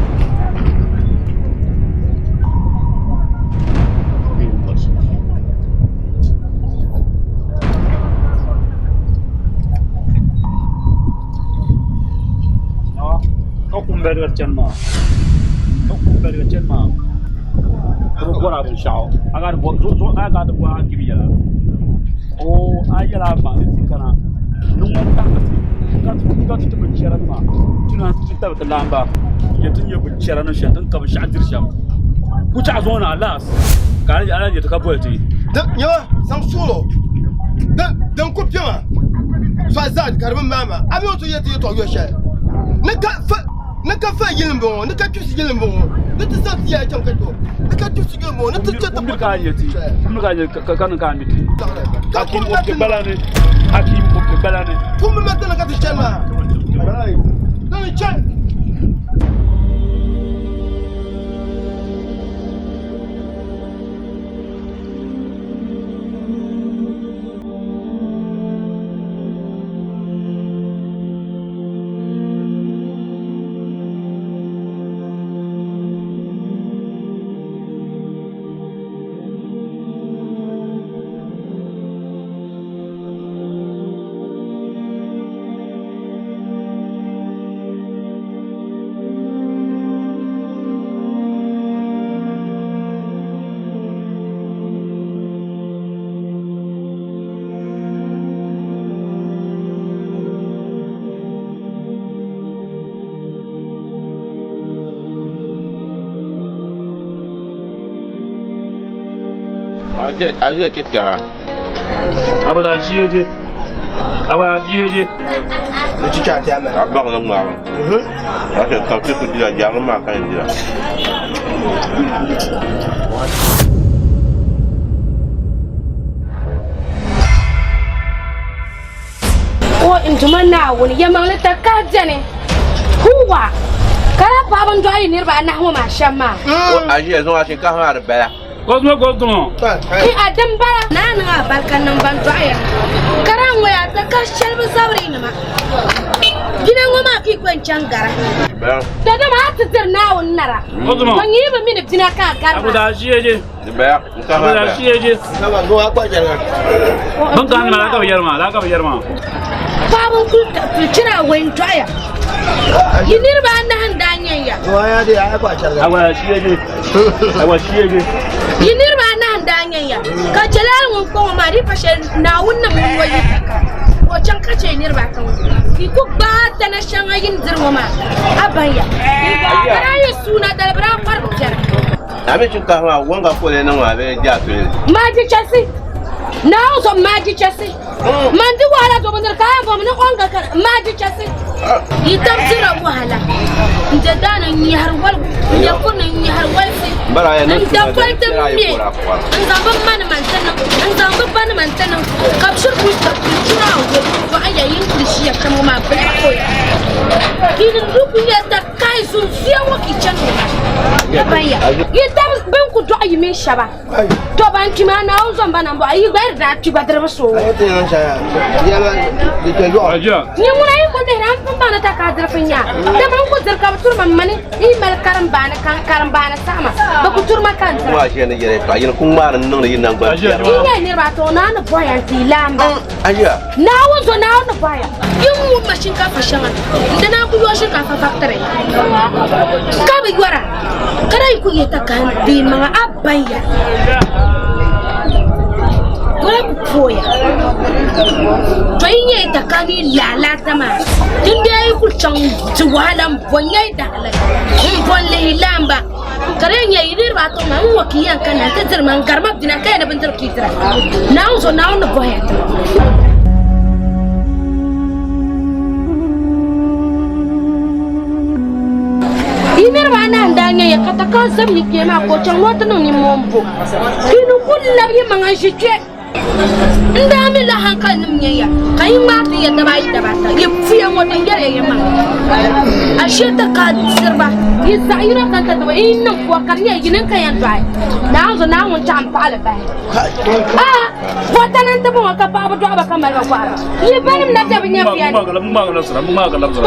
Ka kum bɛri ka chani maa ka kum bɛri ka chani maa ka bi bɔri a binshaɣu a ka di bɔri a kpibu yɛla o a yɛla a ma ni ti kana ni ŋun ka ti ka ti binchɛra nima ti na ti tabi ti laamba n yɛn ti nyɛ binchɛra ni shɛm ti ni ka binshaɣu diri shɛm ku chaɣ zuŋɔ ni alaas ka a lahi nyɛ ti ka boli ti Nyɛma zaŋ suɣulo din ku kpɛma fa zaa ka di bi maai maa a mi o ti yɛli ti yɛltɔɣa yɔ shɛli ni ka fa yili n bɔŋɔ ni ka chibisi yili n bɔŋɔ ni ti zaŋ ti yɛla chaŋ ka to ni ka chibisi yili n bɔŋɔ ni ti chɛ ti ka a nyɛ ti ka a nyɛ ka niŋ ka a mi ti hakim o ti gbala ni hakim o ti gbala ni kumbi ma tana ka ti chani maa tani chani A ʒiya kpɛ kpɛra. A bi daa ʒiya je. Awa ji ji. Ni chicha ti ama. A baŋ ni ŋmaagi. A chɛ ka ti ku dira jaangi maa ka yi dira. O n Duuma Naawuni, yɛlimaŋli takahi beni. Huwa! Ka lala paɣiba n-dɔɣi yi niriba anahi ŋɔ maa shɛm maa. O a ʒiya zuŋɔ a shinkaafa maa di bala. Gɔzuma gɔzuma. N a din bala. Naa niŋ a barika niŋ ban dɔɣi ya. Ka daa ŋɔ ya takahi shɛli bi zabiri yinima. Bina ŋɔ maa ka yi kpe n-chaŋ gara. Daadama a ti diri Naawuni nara. Gɔzuma. Bɔ n-yi bi mi ni bina ka a gari Abu maa. daa ʒiya je. Di bala. N ka Abu maa daa bala. ʒiya je. Bin kahi nima laa ka bi yɛri maa laa ka bi yɛri maa. Paɣaba n kuli kuli chira awɔi n dɔɣiya. Yi niriba anahi n daa nyɛ ya. Awa ʒiya je. Awa ʒiya je. Yi niriba anahi n daa nyɛ ya. Ka Jalal ŋun kpa ŋɔ maa di pa shɛli Naawuni nim ŋun ŋɔ yi ka ka o chaŋ ka chɛ yi niriba ata ŋɔ. Yi ku gbaai tana shɛŋa yi ni diri ŋɔ maa a ban ya. Ka daa yi suuna dali bi daa kɔrigi piɛri. A mi shinkaafa maa wanga ka o lee niŋ maa bee jaatuli. Maaji chɛsi. Naawuni zo maaji chɛsi. Man di wahala zo bindiri ka a yɛn bɔmi ni ɔŋga ka maaji chɛsi. Yi tab dira wahala n je daani n nyɛhiri waligu n je kuri ni n nyɛhiri walisi n da politi m me n zaŋ bi ma nima n-ti niŋ n zaŋ bi ba nima n-ti niŋ ka bi shiri kuli tabi kuli chura a wo dɔɣi ya yin kuli ʒiya shɛm ŋɔ maa bili koya yi ni du kuli nyɛla takahi zunzuya ŋɔ ka yi chani ŋɔ maa ban ya yi tab bɛn ku dɔɣi yi mini shɛba. To ban kpi maa Naawuni zom ba nambɔɣu, yi gba yi di daa kpi gba diribi so. Nyɛ ŋuna yi ku lihiri a ni pun baŋ ni takahi diribi n-nya, dama n ku diri ka bɛ turi ma m mani yi mali karimbaani karimbaani saɣima, bɛ ku turi ma ka n dira. Yi nyɛla niriba ata ŋɔ, Naawuni ni bɔhi ya nti yi laamba. Naawuni zo Naawuni ni bɔhi ya. Yi ni wum ma shinkaafa shɛŋa, n di naan ku yo shinkaafa factory ka bi yɔra, ka daa yi ku yɛ takahi bɛ maŋa a ban ya, ka daa ku pooya. To yi nyɛ takahi ni yi laalaata maa, din daa yi ku chaŋ ti wahala m-bɔ n-nyɛ yi dahalali m-bɔ n-lihi laamba. Ka di nyɛ yi niriba ata maa n-ŋɔ ka yi yɛn kanna nti diri ma n-gari ma bina ka yɛn ni bindirigu ka yi dira. Naawuni zuɣu Naawuni ni bɔhi ya ti ma. Yi niriba anahi n-daa nyɛ ya ka takaa zab yi kpee maa ka o chaŋ ni o ti niŋ nimmoo m-bo ka yi ni kul labi yi maŋa n-ʒi kpe. N daa mi la hankalinim nyɛ ya, ka yi ŋmaai tin ya daba ayi daba ata, yi puya ŋɔ din yɛri ya yɛlimaŋli. Ashe ti ka diriba, yi zaɣ yino ka n-ti ba, yi niŋ pua ka di nyɛ yini ka yɛn dɔɣi Naawuni zuɣu, Naawuni ŋun chaɣim paɣili bahi. A bɔtana n-ti bɔŋɔ ka paɣiba dɔɣi ba ka mali ba kɔhira. Yi banim na be bɛ nyɛviya ni. To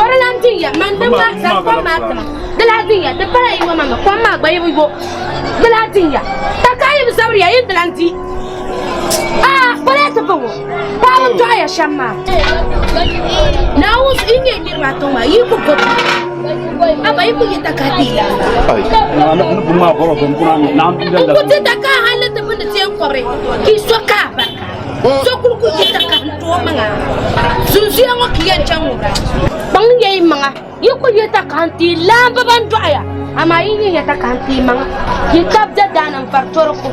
di lan din ya, man di ŋma zali kom maa tima, di lahi din ya, di pala yi ŋɔ maŋa, kom maa gba yi bi yo, di lahi din ya. Takahi yi bi zabiri ya, yi ni di lan di. Aa, kpala ti bɔŋɔ, paɣaba n dɔɣi ya shɛm maa. Naawuni zuɣu yi nyɛ niriba ata maa, yi ku gbubi Aba yi ku yi takahi ti yi N ku ti takahi hali ti bindi ti yɛn kɔbiri ka yi so ka a barika. So kuli ku yi takahi n-ti o maŋa. Zunzuya ŋɔ ka yi yɛn chaŋ ŋubira. Kpaŋ ya yi maŋa. Yi ku yi takahi n-ti yi laamba ban dɔɣi ya, amaa yi yi nya takahi n-ti yi maŋa, yi tab be daa ni m-pari tɔroko.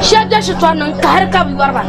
Shɛba be shitɔri ni n-kahiri ka bi yɔri ba.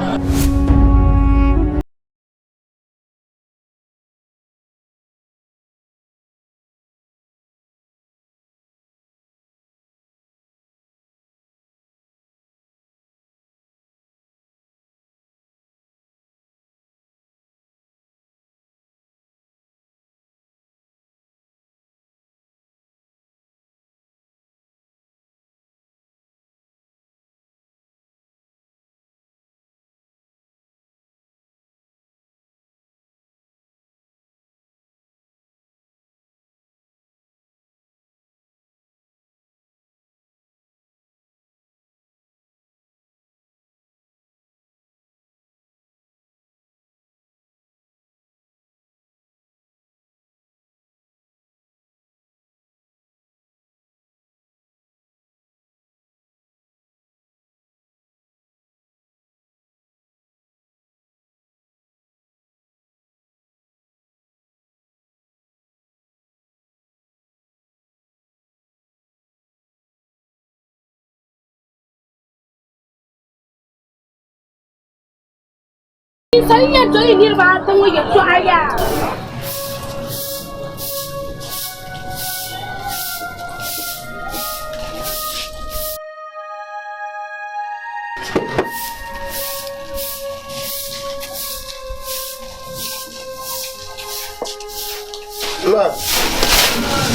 Ninsal n-yɛn doli niriba ata ŋɔ yɛtɔɣa yaa.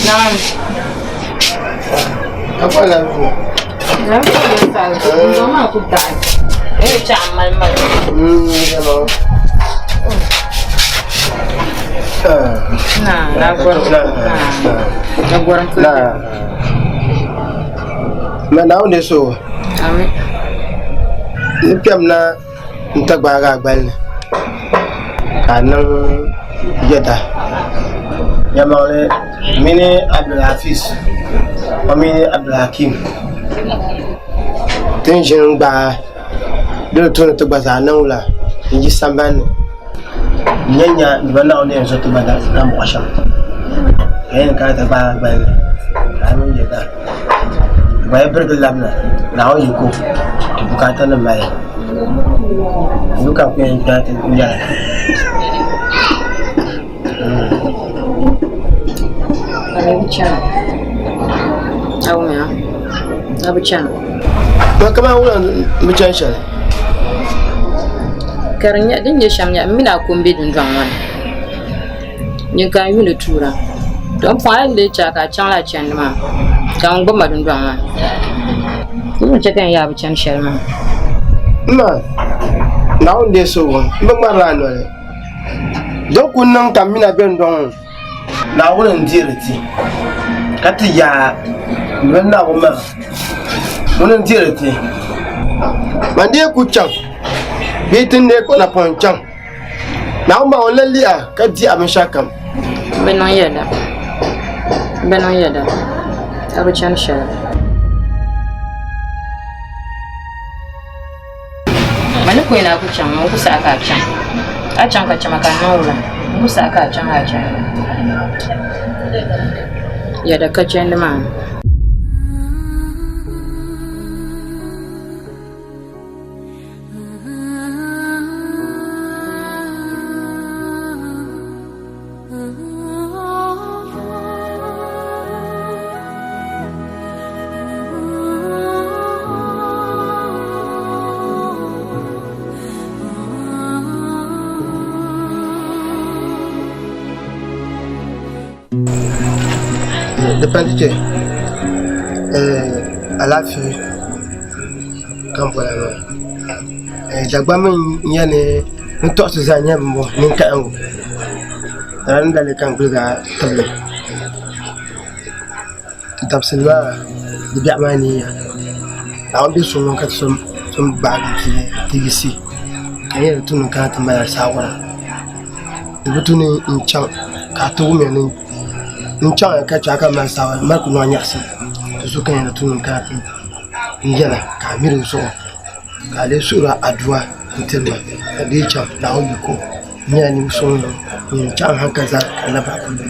Naam. Apa lafiya? Lafiya ne sa, zama ku ta. Eh, cha mal mal. Hello. Na, na gor. Na. Na gor. Na. Ma na wunde so. Amin. Ni piɛm na n ta gbaagi a gbali ni ka a niŋ yɛda yɛlimaŋli mini Abdulhafiz o mini Abdulhakim ti ni ʒini n-gbaai di ni tu ni ti gba zaa niŋ la n-yi sambani ni n-nya nya di ba Naawuni ni yɛn zo ti gba nambɔɣu shɛm ka yɛn kana ti gbaai a gbali ni ka a niŋ yɛda. Gba yi birigi labina Naawuni yiko ti bukaata nim mali yino ka ku yɛn gbaai ti yɛla. A bi chana. A wumya? A bi chana. To kamani wula n bi chani shɛli? Ka di nyɛ din nyɛ shɛm nyɛ m mini a ko m-be dundɔŋ ŋɔ ni. Nyin ka n yuuni tuura. To m pɔŋ a yi lee chɛ a ka a chaŋla a chandi maa, ka ŋun gbubi ma dundɔŋ maa. Di ni chɛ ka n yaa bi chani shɛli maa. M ma, Naawuni deei suhigu, m bi ŋmarila a noli. Di ku niŋ ka m mini a be dundɔŋ ŋɔ. Naawuni n-deeri ti, ka ti yaa ni Naawuni maa ŋuni n-deeri ti. Man dii ku chaŋ bee ti ni dii kpuɣi napɔŋ chaŋ. Naawuni maa o ni lihi a ka di a binshɛɣukam. Bɛ niŋ yɛda. Bɛ niŋ yɛda ka bi chani shɛli. Ma ni kuli na ku chaŋ n ku saɣi ka a chaŋ. A chaŋ ka chama ka n niŋ wula? N ku saɣi ka a chaŋ a chani. Yɛda ka chandi maa. Di pali chɛ alaafee ka n bɔra maa Dagbaŋ mi n-nyɛ ni n tɔɣisi zaa nyɛ bɛ ninkahigu lala ni dali ka n gbuliga tibili dabisili maa di biɛɣu maa neeya Naawuni be so ŋɔ ka ti so gbaagi ti yiɣisi ka di nyɛla di tu ni n kana ti mali saawara di bi tu ni n chaŋ ka a ti wumya ni n chaŋya ka chɛ a ka mali saawara m mali ku nɔhi nyaɣisim di zuɣu ka nyɛ di tu ni n kana ti n yɛla ka a mi di zuɣu ka a lee suhiri adua n-tiri ma ka di dii chaŋ Naawuni yiko n nyɛla ninvuɣ so ŋun chaŋ hankali zaa ka di na bahi kuli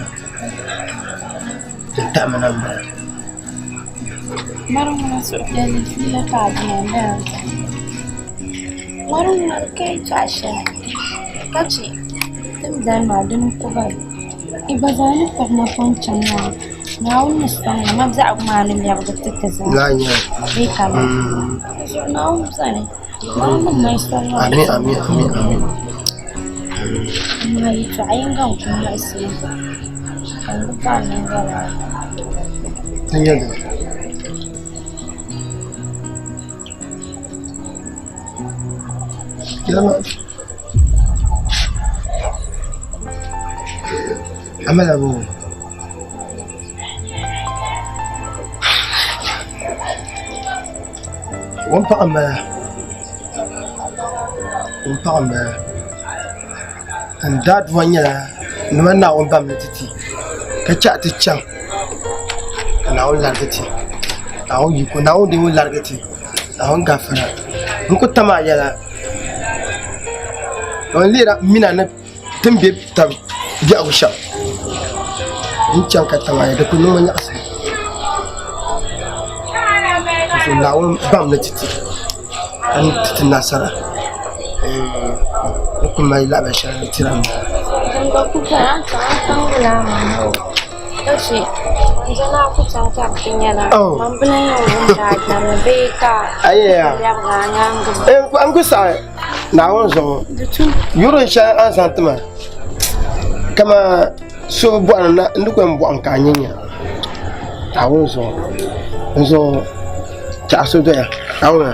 din tahi ma na m-bala. Ŋmari ŋuna suhupiɛlli fiila ka a dina n-daa Ŋmari ŋuna di ka yɛtɔɣa shɛli ka chɛ ti ni dali maa dini n-ku ba Yi gba zaa ni kpuɣi napɔŋ chaŋ maa, Naawuni ni sɔŋ ya ma biɛhigu maa ni lɛbigi ti ti zaa bee ka lala. Dinzuɣu Naawuni beni, Naawuni ni mali soli maa Amin, amin, amin, amin. Amaa yɛtɔɣa yiŋga n-ku muɣisi ma, ka n di baɣa niŋ lala. Ti nyɛ dini? Amala bo o ni paɣa n bala o ni paɣa n bala n daaduwa nyɛla nima Naawuni bamli ti ti ka chɛ a ti chɛŋ ka Naawuni larigi ti Naawuni yiko Naawuni dee ŋun larigi ti Naawuni gafara n ku tam a yɛla n lihira n mina ni ti ni bɛ tabi biɛhigu shɛm n chɛŋ ka tam a yɛla di ku niŋ ma nyaɣasim Naawuni bamli ti ti ka ti ti nasara. N ku mali lahabali shɛli n tira m-bala. Din gba ku paya, a ni chaŋ a ni paŋdila a maŋ o ka chɛ manjana a ku chaŋ ka di ti nyɛla man bi lan yɛn wumdi a gbani bee ka a lɛbigi a nyaaŋa maa. N ku saɣi Naawuni zuɣu yuri shɛli a ni zaŋ ti ma kaman so bi bɔhiri na n ni ku yɛn bɔhim ka a nya nya Naawuni zuɣu n zuɣu tɛha so doya Naawuni.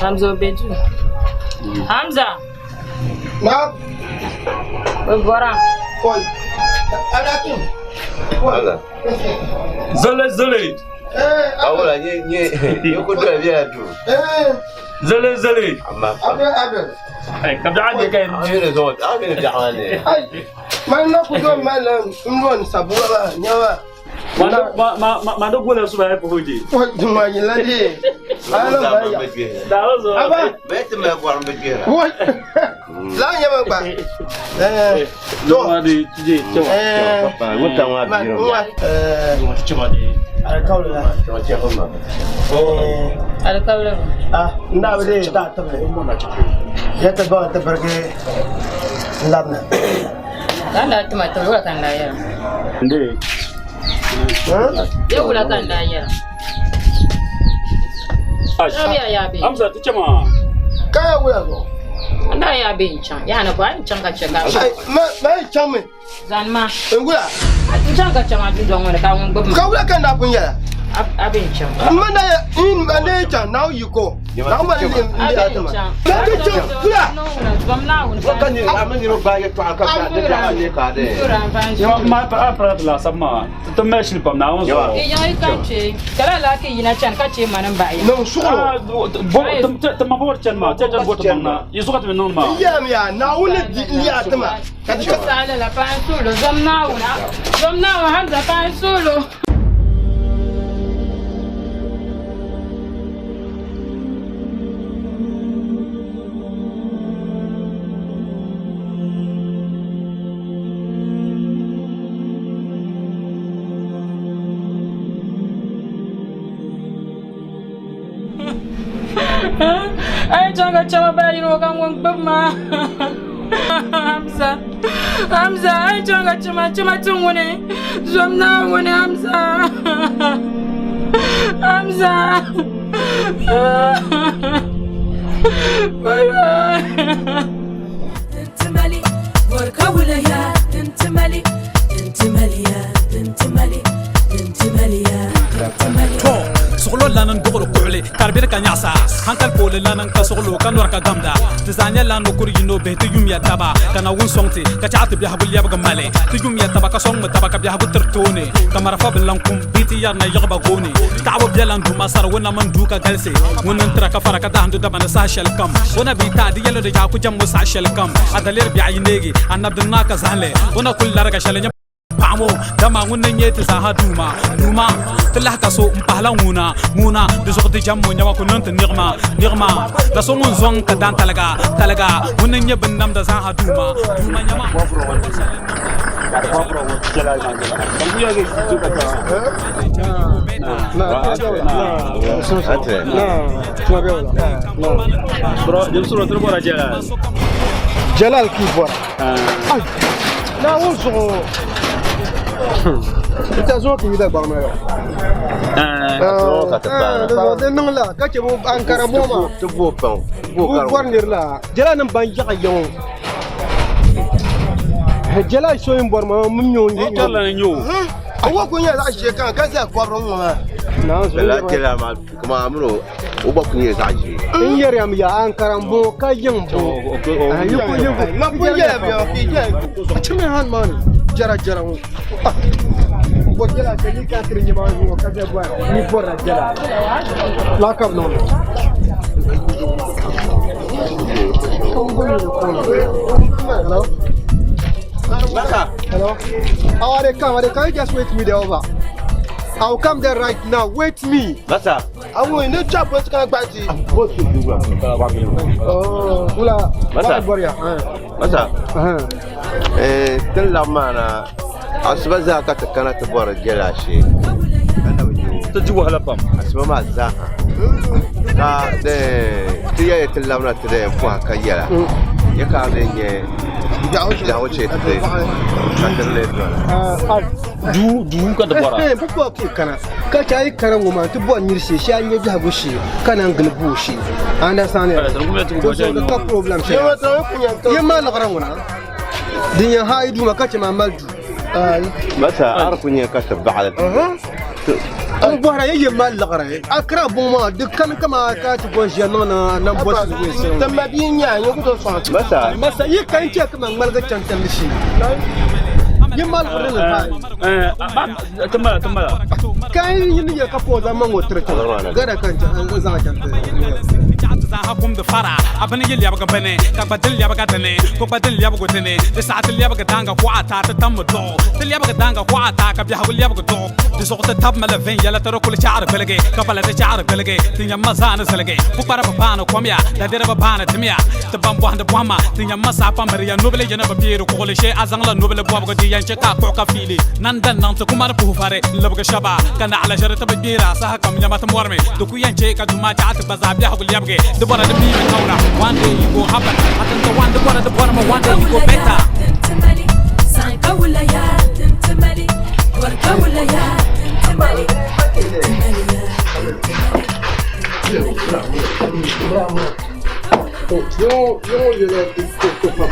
Hamza o be duu. Hamza! Na. O bɔra. Oi. Alakin. Zole zole. Awula nye nye yoko dole biɛla duu. Zole zole. Amma. Abe abe. Ai ka biɛɣu de ka Amiri zo amiri biɛɣu maa ne. Ai. Man na ku zo man na n lon sabuwa ba nyawa. Ma ma ma ma do gola suba ya ko di. Oi duma yi la di. Ala ba ya. Da zo. Aba. Bɛ ti mali gɔrim bi gbihira. Oi. La nya ba gba. Eh. To. Ma di tije cewa. Eh. Wutan wa Ma biro. wa. Eh. Cewa di. Alkawli la. Cewa cewa ma. Eh. Alkawli. Ah, n daa bi deei daa tibili. Ya ti baŋ ti birigi n labina. Ka n daa tima tibili wula ka n daa yɛra? Nde. Ye wula ka n daa yɛra? Hamza ti chama. Ka ya wula zuɣu? N daa yaa bɛ n chaŋ. Yaa ni bɔ a ni chaŋ ka chɛ ka. Ai, ma ma yi chaŋ mi. Zani ma. N wula. N chaŋ ka chɛ ma dundɔŋ ŋɔ ni ka ŋun gbubi ma. Ka wula ka n daa pun yɛla? A bɛ n chaŋ. N ma na ya n ma ne chaŋ naawuni yiko. Naawuni ma ni n daa ti ma. Na ti chaŋ wula. Zom Naawuni. Ka ni a mi niriba gbaai yɛltɔɣa ka di biɛɣu ne ka di. Ma pa pa la sabma. Ti mali shili pam Naawuni zuɣu. Yi yaŋ yi ka chɛ ka lala ka yina chani ka chɛ ma ni baɣi ya. Niŋ suɣulo. Ti ma bɔri chani maa, ti chani bɔri ti maŋ na. Yi zuɣu ka ti mi niŋdi maa. N yɛlim ya Naawuni di n yaa ti ma. Ka ti Ka saɣi lala paɣa n suɣulo zom Naawuni. Zom Naawuni Hamza paɣa n suɣulo. Ai chaŋ ka chɛma baa yino ka ŋun gbubi ma Hamza Hamza ai chaŋ ka chɛma chɛma ti ŋuni zom Naawuni Hamza Hamza bye bye. Tintimali, bɔri ka wula ya, tintimali, tintimali ya, tintimali, tintimali ya, tintimali. To suɣulo lana n duɣuri kuɣuli ka di beri ka nyaɣasa hankali pooli lana n ka suɣulo ka nɔri ka gamda ti zaa nyɛla ni kuri yino bihi ti yumya taba ka Naawuni sɔŋ ti ka chaɣ ti biɛhigu lɛbigi mali ti yumya taba ka sɔŋmi taba ka biɛhigu tiri tooni ka marafa bi lan kum bee ti yɛrina yiɣiba gooni taɣibu biɛla n duuma sari o nam n duu ka galisi ŋuni n tira ka fara ka dahindi daba ni saha shɛli kam o na bi taai di yɛli di yaa ku jɛmmo saha shɛli kam a daliri biɛɣu yi neegi anabi din naa ka zahali o na kuli lariga shɛli nyɛ paɣa ŋɔ dama ŋun ni nyɛ ti zaaha duuma duuma ti lahi ka so n pahila ŋuna ŋuna di zuɣu di jɛmmo nyɛma ku niŋ ti niɣima niɣima la so ŋun zɔŋ ka dan taliga taliga ŋun ni nyɛ binnamda zaaha duuma duuma nyɛma. Jalal ki bɔra. Ai, Naawuni zuɣu n tɛha zuɣu ti yi Dagbaŋ na yɔ. Di niŋ la ka chɛ Ankara moo maa. Ti bo paŋ. Bu bɔri niri la Jalal nim ban yaɣa ya ŋɔ. Jalal so yin bɔri ma min nyɛ o nyɛ o. A wo ku nyɛ zaɣ ʒiɛ kan ka zali kɔbiri ŋɔ maa. Lala Jalal maa kuma a mini o gba ku nyɛ zaɣ ʒiɛ. N yɛriyam ya Ankara n bɔŋɔ ka yiŋ bɔŋɔ. Ma pun yɛla bɛ ki jɛ. A chimi han maa ni jɛra jɛra ŋɔ. Bɔ jɛla ka ni ka tiri nyɛma ŋɔ ka bɛ bɔ ni bɔrila jɛla. La ka bi niŋ li. Hello? Masa. Hello? Oh, they come, they can you just wait me there over? I'll come there right now. Wait me. Masa. I will no job but can back to. Oh, ula. Masa. Boria. Masa. Eh, tin labi maa na asiba zaa ka ti kana ti bɔri jɛla shee. Ti di wahala pam. Asiba maa zaa ha. Ka ti yɛli ti labina ti di pɔha ka yɛla. Ya ka di nyɛ biɛhigu shee ti di ka ti lee dɔla. Duu duu ka ti bɔra. Eh, papa ki kana. Ka cha yi kana ŋɔ maa ti bɔri niri shee, shee a nyɛ biɛhigu shee ka naan gili boo shee. Understand? Ka problem shee. Ye maa liɣiri ŋuna. Din yɛn ha yi duu maa ka chɛ maa mali duu. Masa a di ku nyɛ ka ti baɣali. N bɔhira ye ye mali liɣiri a kira buŋ maa di kani kama ka ti bɔ ʒiya niŋ na nan bɔ Masa. Masa yi kani chɛ kama ŋmaligi chaŋ chandi shee. Ye mali liɣiri ni paai. Timbala timbala. Ka yi ni yɛ ka pɔɔ zaŋ maŋ o tiri chaŋ. Gada ka n zaŋ chaŋ ti. Zaaha kumdi fara a bini yi lɛbigi bini ka gba din lɛbiga dini ko gba din lɛbigu dini di saɣa ti lɛbigi daanga kuɣa taa ti tammi duɣu ti lɛbigi daanga kuɣa taa ka biɛhagu lɛbigi duɣu di zuɣu ti tabimi li viɛnyɛla ti di kuli chaɣari biligi ka pala ti chaɣari biligi ti nyɛmma zaani ziligi pukpara bi baani komya dadiriba baani dimiya ti ban bɔhindi bɔhima ti nyɛmma saa pam miriya nubili yini bi peeri kuɣuli shee a zaŋla nubili bɔbigu di yɛn chɛ ka a kuɣu ka fiili nandan niŋ ti kuma di puhi vari n libigi shɛba ka naɣila ʒiri ti bi gbeera saha kam nyɛma ti mɔrimi di ku yɛn chɛ ka duu maa chaɣa ti gba zaa biɛhigu lɛbigi di bɔra di miimi kauna one day you go happen a tin ti wan di bɔra di bɔrimi one day you go better. Yo yo yɛlɛ ko pam.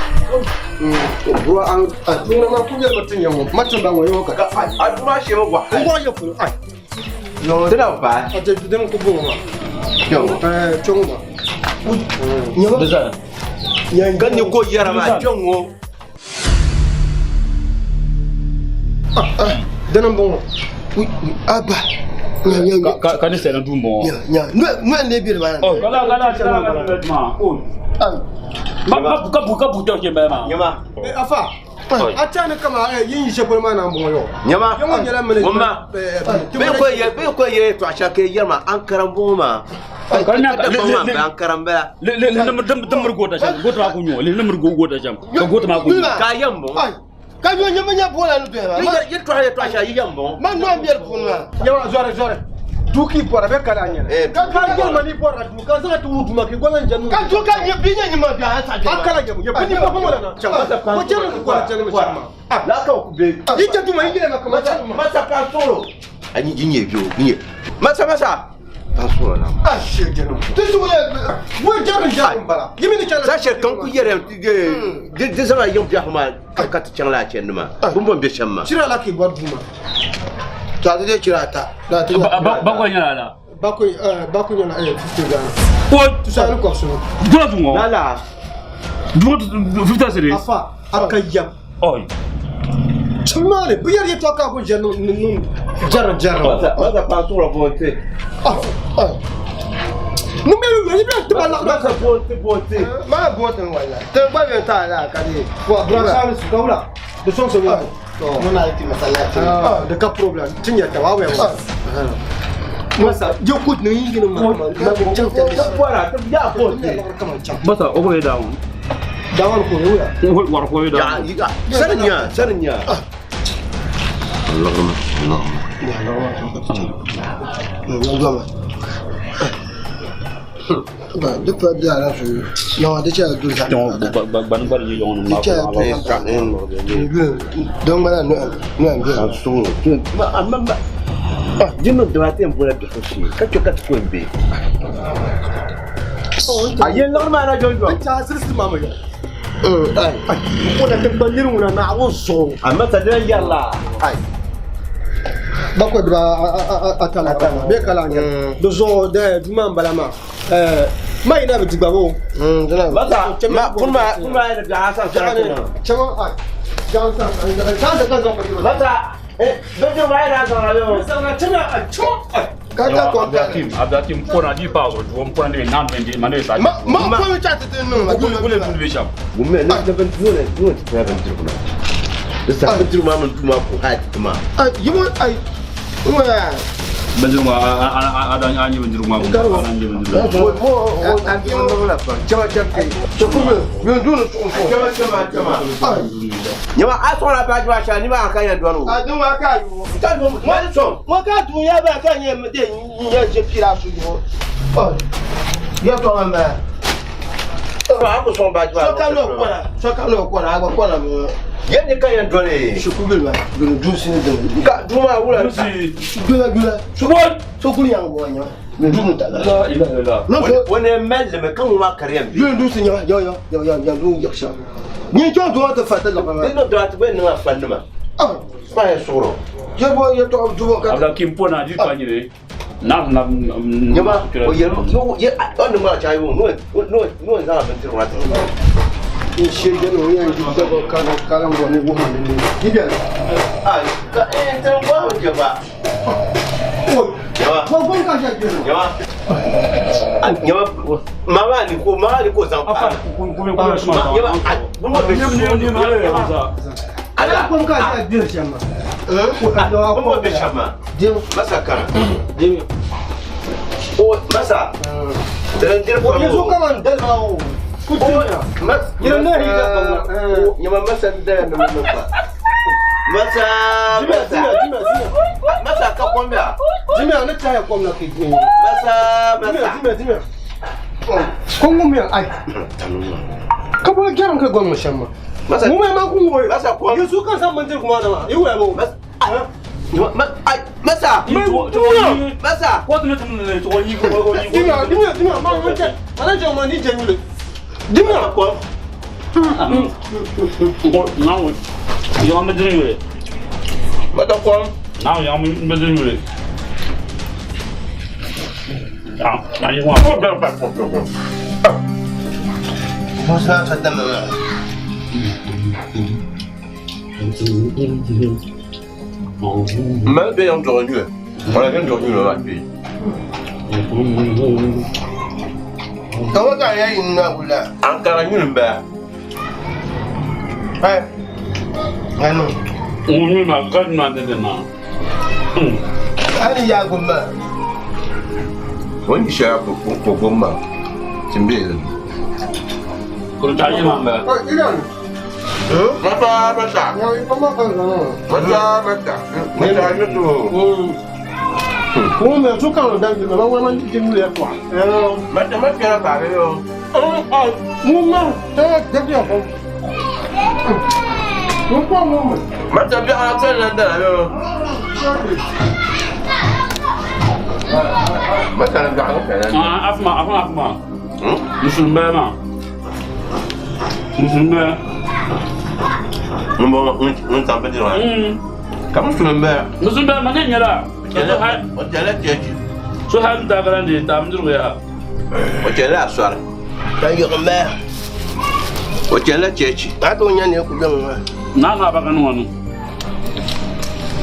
Bro an a ma ku yɛlɛ ma ti nyɛ ŋɔ ma ti ba ŋɔ yɔ ka. A duma shee mi wahala. N bɔra yɛ polo ai. Ti na paai. A ti din ku bɔŋɔ ma. Kpɛŋɔ. Ɛɛ kpɛŋɔ ma. Nyɛma. Ka ni ko yɛra maa kpɛŋɔ. Dini n bɔŋɔ. Abba. Ka ni sɛlɛn duu bɔŋɔ. Nya nya n lee bɛ maa. Kala kala kala kala ma o. Ma ma ka bu ka bu tɛ bɛɛ ma. Nyɛma. Afa. A ca ni kama yin yi shɛli polo maa na n bɔŋɔ yɔ. Nyɛma. Yɛ ŋɔ nyɛla mini. Wumma. Bɛ ko yɛ bɛ ko yɛ tɔɣa shɛli ka yɛri ma an karamɔgɔ maa. Ka da maa bɛ an karambala. Le le le dimiri goota shɛm goota maa ku nyɔ le limiri goota shɛm ka goota maa ku nyɔ. Ka yɛm bɔŋɔ. Ka nyɔ nyɛma nyɛ bɔla ni doya maa. Yɛ tɔɣa yɛ tɔɣa shɛli yɛm bɔŋɔ. Ma nɔ n bɛ di puuni maa. Nyɛma zɔri zɔri. Duu k'i bɔra bɛ kala nyɛla. Ka ka yɛlima ni bɔra duu ka zaŋ ti wuhi duu ma k'i gɔŋ jɛn. Ka duu ka nyɛ bi nyɛ nyɛma bi a sa jɛ. A kala nyɛ yɛ bi ni bɔ bɔŋɔ la na. Ko jɛn ni kɔra jɛn mi shɛm ma. La ka ku bɛ. Yi jɛ duu ma yi yɛlɛma kama jɛn ma. Masa pan sɔrɔ. A yi nyɛ bi o nyɛ. Masa masa. Pan sɔrɔ la. A se jɛn. Ti sugu yɛ wo jɛn jɛn bala. Yi mi ni cɛ la. Za shɛli kan ku yɛrɛ di zaŋ yɛm biɛhigu maa ka ti chaŋ la a chɛndi maa. Bin bɔn bɛ shɛm maa. Chira la k'i bɔri duu ma. To a ti de chira ata. Bakoyi nyɛla la. Bakoyi bakoyi nyɛla 50 Ghana. Ko Tusa ni kɔbisinu. Dua dun ŋɔ. Lala. Dua 50 cedis. Afa a ka yam. Ɔyi. Chimali bi yɛri yɛtɔɣa ka ko jɛn ni jɛri jɛri. Masa pan sɔrɔ bɔnte. Mun bɛ yi bɛ tiba la. Masa bɔnte bɔnte. Ma bɔnte wala. Tɛ gba bɛ taa la ka di. Wa branchari su ka wula. De sɔn sɔn wula. Mun na ti masallaci. De ka problem ti nyɛ ta wa wɛ wa. Masa je ku ni yi gini ma ma ma can ta. Bɔra ya bɔnte. Masa o ko ye da o. Dawal ko ye wuya. Wari ko ye da. Ya sani nya sani nya. Allahumma Allahumma. Allahumma. Ba duk fa da ala su yawa da cewa duk za. Gbani gbani yi yɔŋ ni ma Ti cewa duk. Don gbana no no an biya. Sɔrɔ. Ma amma ma. Jinnu dama tɛ n bɔra biɛhigu shee ka chɛ ka ti ko n bɛ. A ye lɔgɔ maa na jɔn jɔn. N caa sirisi maa ma yɔ. Ai. Ko da tɛ gba niri ŋuna na a wo sɔn. A masa dina yɛrɛ Ai. Bakoyi dira a ta la bɛɛ kala ɲɛ. Do zɔn dɛ juma bala ma. Ma ina bɛ digba bo. Masa ma kun ma kun ma yɛrɛ bila Hasan sara kunna. Caman ai. Jansan jansan kan zan fadi. Masa bɛ ma yɛrɛ sara yo. Sara cɛna a cɔ. Ka ta kɔn ta. Abdulakim Abdulakim kona di pa zo juwom kona ne nan ben di ma ne sa. Ma ma ko mi cha ti nu ma. Gule gule dun be sham. Gumme ne ne ben dun ne dun ti ben dir kuna. Di saha bindirigu maa mini duu maa ku haai ti maa. Yibo ai ŋa. Bindirigu maa a daa a nyɛ bindirigu maa a daa nyɛ bindirigu. Nyama a sɔŋla baaji maa shɛli nima ka yɛn dɔni o. A dun wa ka yu. Ŋɔ ka dun ya ba ka nyɛ de nyɛ je pira su yu. Ya to ma ba. A ku sɔŋ baaji maa. So ka no kɔna, so ka no kɔna, a gba kɔna mi. Yɛn ni ka yɛn dɔni. Shikuru ba, dun dun sin dun. Ka duu maa wula. Jula jula. So so kuli yang bo nya. Dun ta la. La ilaha illallah. Wani mali limi ka ŋun maa ka di yɛn bɛ. Dun dun sin nya yo yo yo yo yo dun yak sha. Ni jo do ta fa ta la ba. Di no do ati bɛ niŋ a fa nima. Ah, Fa yɛ suɣuro. je bo ye to du ka. Abla kim pona di pa nyere. Na na Nyama o yɛli yo ye o ni maa chayi o n'o n'o n'o zaŋ bindirigu na ti. N she jɛni o yɛn di dɔbɔ kala kala ŋɔ ni wuhi ni ni yi bɛni. Ah, ka ee tɛn bɔ o jɛ ba. Nyama. Bɔ bɔ ka shɛ jɛni. Nyama. Nyama maa maa ni ko maa ni ko zaŋ pa. Nyama a bungo bɛ Ala kom ka shɛ diri shɛm ma. Bungo bɛ shɛm ma. Masa kana. O masa. Dɛrɛ diri O ye so kama n dali ma o. Ku diri Mas Yɛrɛ ne yi da kɔnɔ. Nyama masa n dɛrɛ ni mun fa. Masa masa. Jimɛ jimɛ jimɛ. Masa ka kɔn bɛ a. Jimɛ ne ta yɛ kɔm na k'i dun. Masa masa. Jimɛ jimɛ jimɛ. Ko ŋun mi ayi. Ka bɔ gɛrɛ ka gɔn shɛm ma. Masa Mun bɛ ma kun wo ye. Masa kɔn. Yesu kan sa man kuma da ma. I wɛ bo. Masa. Masa. Masa. Jimɛ jimɛ jimɛ ma ma cɛ. Ala jɛ ma ni jɛ wuli. Jimɛ. Kɔn. Na wo. Yaŋ bindirigu yuli. Masa kɔn. Na yaŋ bindirigu yuli. Ah, na yi wa. Musa ka dama ma. Mali bɛ yan dɔgɔ ɲu ye. Wala kɛ dɔgɔ ɲu la bi. Ka wa ka ya yin na wula. Ankara ɲu nin bɛɛ. Ai. Ngano. Ŋun ma ka na de ma. Ani ya gumma. O ni sariya ko ko ko ma. Tin bɛ yen. Ko ta yi ma bɛ. I ka Masa masa. I ma ka nɔ. Masa masa. Masa ɲu to. Ko mɛ so kan da jimɛ ma wa ma jɛ wuli yɛ kuwa. Masa ma kɛra ba bɛ o. Mun ma tɛ jɛ yɛ kɔ. Mun kɔ mun ma. Masa bi ala tɛ na da la o. Masa bi ala tɛ na. Ah, afma afma afma. Musulmi ma. Musulmi. N bɔ n san bɛ dira. Ka musulmi bɛ. Musulmi ma ne ɲɛla. O jɛlɛ cɛ ci. So hali ta kɛra de ta bindirigu ya. O jɛlɛ a sɔrɔ. Ka yɔgɔ mɛ. O jɛlɛ cɛ ci. A to nya ne ku jɔn ma. Na na ba ka ni ŋɔni.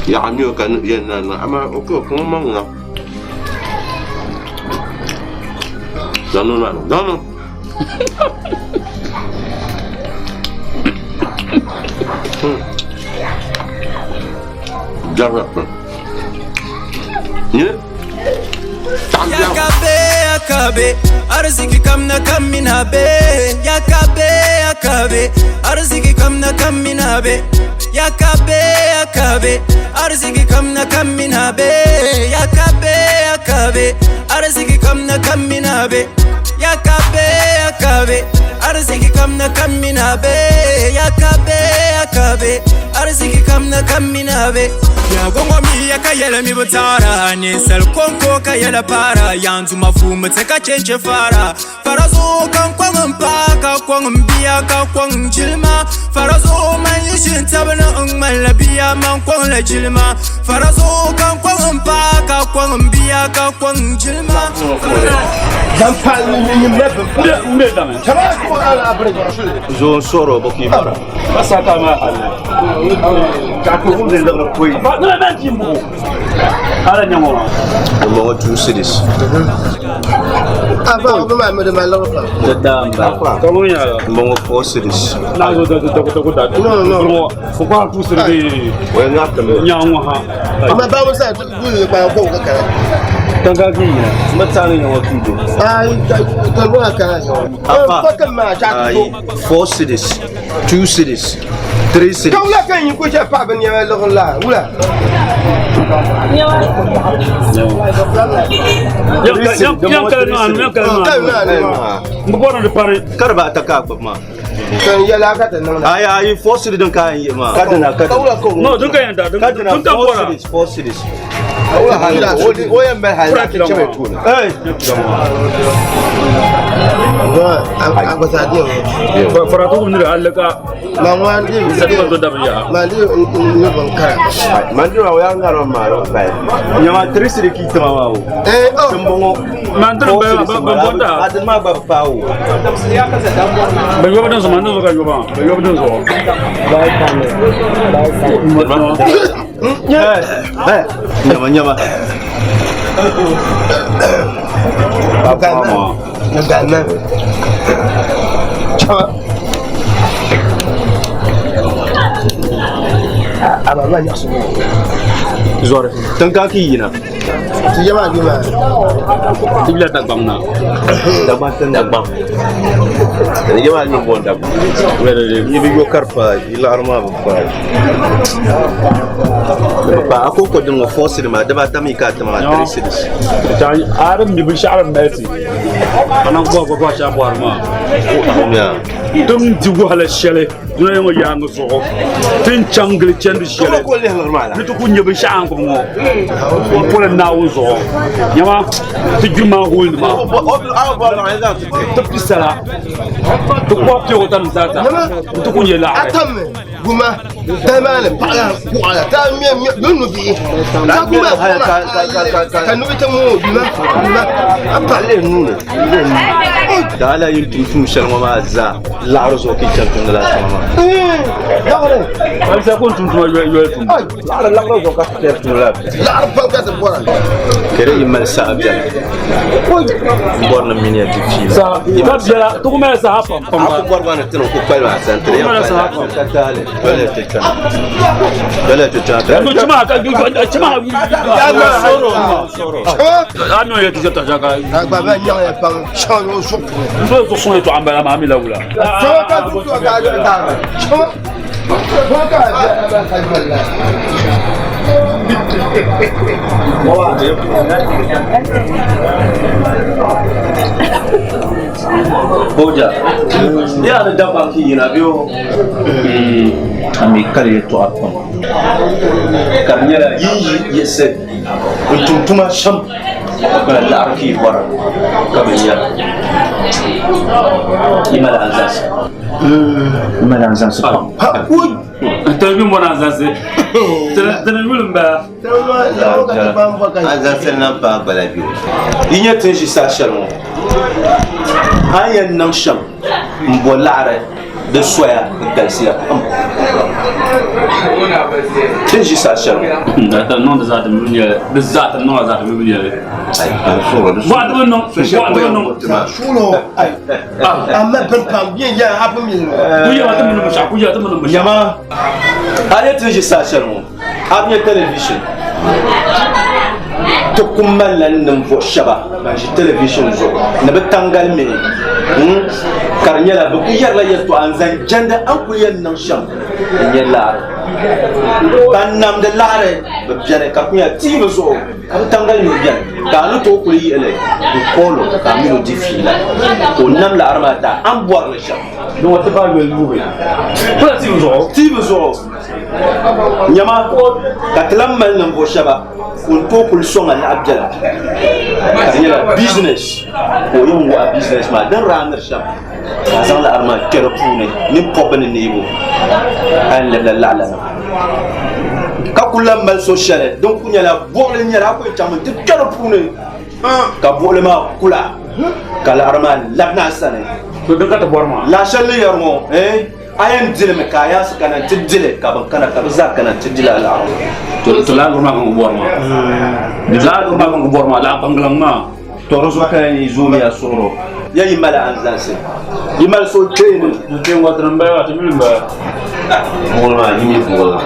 Yaga mi o ka yɛn na na ama o ko kuma ma ŋuna. Dɔnni na dɔnni. Jara. Nye. Yakabe, yakabe, arziki kam na kam mina be. Yakabe, yakabe, arziki kam na kam mina be. Yakabe, yakabe, arziki kam na kam mina be. Yakabe, yakabe, arziki kam na kam mina be. Yakabe, yakabe, arziki kam na kam mina be. Yakabe, yakabe, arziki kam na kam mina be. Ya gongo mi ya ka yɛlɛ mi bi taara ninsal konko ka yɛlɛ paara yanzu ma fuumi ti ka chenche fara fara zuɣu ka n kɔŋ n paa ka kɔŋ n biya ka kɔŋ n jilima fara zuɣu man yi ʒini tabi ni n ŋmanila biya man kɔŋ la jilima fara zuɣu ka n kɔŋ n paa ka kɔŋ n biya ka kɔŋ n jilima. Dan pa ni ni mɛ bɛ fa. N bɛ dame. Jama ko ala abere jɔ su. Zo sɔrɔ bɔ k'i bara. Masa ka ma hali. Ka ko kun de lagara koyi. Ba ne bɛ ji mugu. Ala ɲɛmɔgɔ. O mɔgɔ 2 cedis. Afa ko ma mi de ma lɔgɔ pam. Da daa n bala. Ka ŋun yɛla. N bɔŋɔ four cedis. Naa zo da da da da. No no. Fo ko tu siri. O ye ŋa tɛmɛ. Nya ŋɔ ha. Amma ba mu sa du ne pa ko ka kara. Tanga ki yina. N bɛ taa ni ɲɔgɔn tu do. Ai ka ko ka kara. Afa. Ko ka ma cha Ayi four cedis, two cedis, three cedis. Ka wula ka yin ko che pa ba ni lɔgɔ la wula. Yan kala no anu yan kala no anu. N bɔra de pari. Kari ba ta k'a gbubi ma. Kan yɛlɛ ka tɛ nɔnɔ. Ayi ayi four cedis din k'a ye ma. Kadina kadina. No dun ka yan da dun ka four bɔra. cedis four cedis. O yɛn bɛ hali a tɛ cɛ tugun. Hey. A ko sa di o. Faratu ni alle ka. Ma ŋwan di. Sadi ban do da ya. Ma di ne ban kara. Mandira o y'an ka ma yɔrɔ fa ye. Ɲama three cedis k'i tɛmɛ ma o. Eh oh. N bɔŋɔ. Mandira bɛ bɛ bɔta. A tɛ ma gba pa o. Bɛ yɔbɔ den sɔrɔ man den sɔrɔ ka yɔbɔ. Bɛ yɔbɔ den sɔrɔ. Ɲama ɲama. Nka mɛ. Caman. A ma ma ɲasu. Zɔri. Tanga k'i yina. Ti jama di ma. I bila Dagbaŋ na. Dagbaŋ tɛ Dagbaŋ. Ni jama ni bɔn Dagbaŋ. I bɛ yɔ kari pa i laɣari maa bi pa. Bi pa a ko ko din ŋɔ four cedis ma daba ata mi k'a tɛmɛ ma three cedis. A bɛ mi binshɛɣu din mali ti. Kana bɔ bɔ bɔ shɛli bɔri maa. Din di wahala shɛli dunia ŋɔ yaangi zuɣu tin chaŋ gili chɛndi shɛli ni ti ku nyɛ binshɛɣu an ŋɔ n poli Naawuni zuɣu nyama ti juma hool nima ti pisala ti kɔbi piɛgo tani zaasa n ti ku nyɛ laɣari. Atam guma dama ne paɣa kuɣa la taa miɛ miɛ yɔ nu bihi. Ta kuma ka nu bi tɛ mu bima bima a pa. Ale nu ne. Da ala yin tum tum shɛli ŋɔ maa zaa laɣari zuɣu k'i chaŋ tumdi laa tuma maa. Laɣari. Alisa ko n tum tuma yɔli tum. Laɣari laɣari zuɣu ka ti kpɛri tum laa. Laɣari pam ka ti bɔra. Kere yi mali saha biɛla. N bɔri ni mini ya di fiila. Saha ka biɛla ti ku mali saha pam pam A ku bɔri gba ni tini ku kpali maa sani tini Ku mali saha pam. ka taali dɔliya ti chana. Dɔliya ti chana. Yanzu cima ka cima. A n'o ye kisɛ ta ka. A gba bɛ ɲaga ya pam sɔn y'o so puuni. N t'o to sɔn ye to an bɛɛ la maa min lawula. Sɔn ka du to ka jɔ ta. Sɔn sɔn ka jɔ ka ka jɔ la. Boja. Ya ni Dagbaŋ ki yina bɛ o. A mi kali yɛltɔɣa pam. Ka di nyɛla yi yi yiɣisi n tum tuma shɛm ka laɣari ki bɔra ka bi nyɛra. Yi mali anzansi. Yi mali anzansi pam. Tɛnɛ bi mɔna anzansi. Tɛnɛ yuli n bala. Anzansi lan paai gbala bɛ o. Yi nyɛ ti ni ʒi saha shɛli ŋɔ a ni yɛn niŋ shɛm n bɔ laɣari di soya di galisiya pam. Ti ni ʒi saha shɛli ŋɔ. Ti niŋ di zaa ti mi bi nyɛli. Di zaa ti niŋ la zaa ti mi bi nyɛli. Bɔɣa ti bi niŋ. Bɔɣa ti bi niŋ. Suulo. A ma bin pam biɛ yɛ a bi mi. Ku yɛma ti mi ni binshɛɣu ku yɛma ti mi ni binshɛɣu. Nyama a nyɛ ti ni ʒi saha shɛli ŋɔ a bi nyɛ television ti ku malila ninvuɣu shɛba ban ʒi television zuɣu ni bi tangali mihi ka di nyɛla bi ku yɛrila yɛltɔɣa n zaŋ jɛndi a ni kuli yɛn niŋ shɛm n nyɛ laɣari ban namdi laɣari bi biɛni ka ku nyɛ TV zuɣu ka bi tangali mihi biɛni ka a ni tooi kuli yiɣili n koolo ka a mini o di fiila ka o nam laɣari maa ta a ni bɔrili shɛm. Ni ŋɔ ti baai yoli yuui. Kula TV zuɣu. TV zuɣu. Nyama ka ti lan mali ninvuɣu shɛba ka o ni tooi kuli sɔŋ a naɣ biɛla ka di nyɛla business ka o yɛn wuhi a business maa din raaniri shɛm ka a zaŋ laɣiri maa kpɛ di puuni mini pɔbbu ni neebu a yɛn lɛbila laɣilana ka ku lan mali so shɛli din ku nyɛla buɣili n-nyɛli a ku yɛn chaŋmi nti kpɛ di puuni ka buɣili maa kula ka laɣiri maa labina a sani. To din ka ti bɔri maa. Laɣ shɛli ni yɛri ŋɔ eh a yɛn dilimi ka a yaasi kana nti dili ka bɛn kana ka bɛ zaa kana nti dili a laɣiri. To to laɣiri maa ka n ku bɔri maa. Di laɣiri maa ka n ku bɔri maa laɣ kpaŋgilaŋ maa. To di zuɣu ka ya ni zoomiya suhuro. Ya yi mali anzalisi, yi mali suhukpeeni. Buɣili maa, yi mi buɣili maa.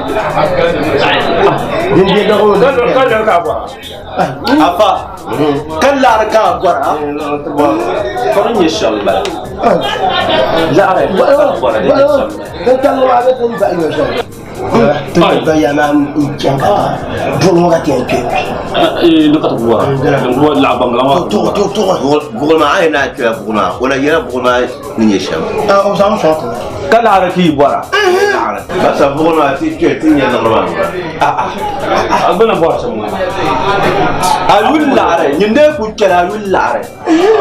Afa, ka laɣiri ka a bɔra, ka di nyɛ shɛm m-bala. Laɣiri ka a bɔra, di nyɛ shɛm m-bala. Buɣili maa, a yi naan kpɛla buɣili maa, o na yɛla buɣili maa ni nyɛ shɛm. Ka laɣiri ka yi bɔra. Basa buɣili maa ti kpɛ ti nyɛ liɣiri maa. A yuli laɣiri, nyin dee kuli kpɛla a yuli laɣiri.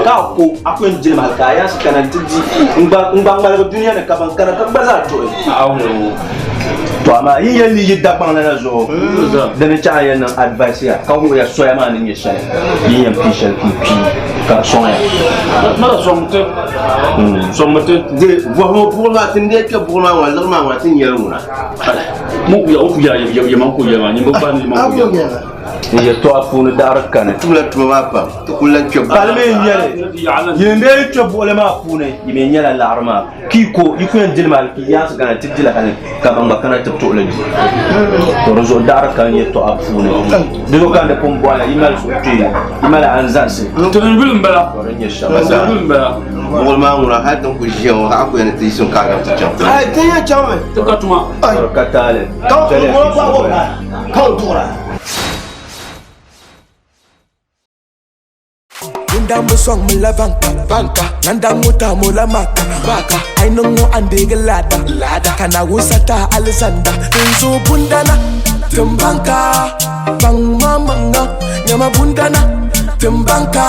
Ka a ko a ku yɛn dili hali ka a yaansi kana nti di n-gba ŋmaligi dunia ni ka ban kana ka gba zaa tuhi. To amaa yi yɛn yi Dagbaŋ lana zuɣu di ni chaɣ yɛn niŋ advice ya ka wuhi ya soya maa ni nyɛ shɛli yi yɛn pii shɛli ka yi pii ka di sɔŋ ya. Sɔŋmi ti. Di bɔhimi buɣili maa ti ni dee kpe buɣili maa ŋɔ liɣiri maa ŋɔ ti ni yɛli ŋuna. N yɛtɔɣa puuni daɣiri kani. Tumla tuma maa pam, ti kuli lan kpe Pali mi n-nyɛ li, yi ni dee kpe buɣili maa puuni, yi mi nyɛla laɣiri maa. Ka yi ko, yi ku yɛn dili maa hali ka yi yaansi kana ti dili hali ka ban gba kana ti tuɣili di. To di zuɣu daɣiri kani yɛtɔɣa puuni. Di zuɣu ka n di pun bɔhi ya, yi mali suhukpeeni, yi mali anzalisi. Ti ni yuli m-bala. To di nyɛ shɛm. Ti ni yuli m-bala. Buɣili maa ŋuna hali ti ni kuli ʒiya ŋɔ, a ku yɛn ni ti yiɣisim ka a chaŋ ti chaŋ. Ti yɛn chaŋmi. Ti ka tuma. To di ka taali. Chɛliya ka yi suhu gaya. Bundambo song mi la banka banka Nandango tamo la maka maka Ainongo andege lada lada Kana wusata alisanda Nzu bundana timbanka Bang mamanga Nyama bundana timbanka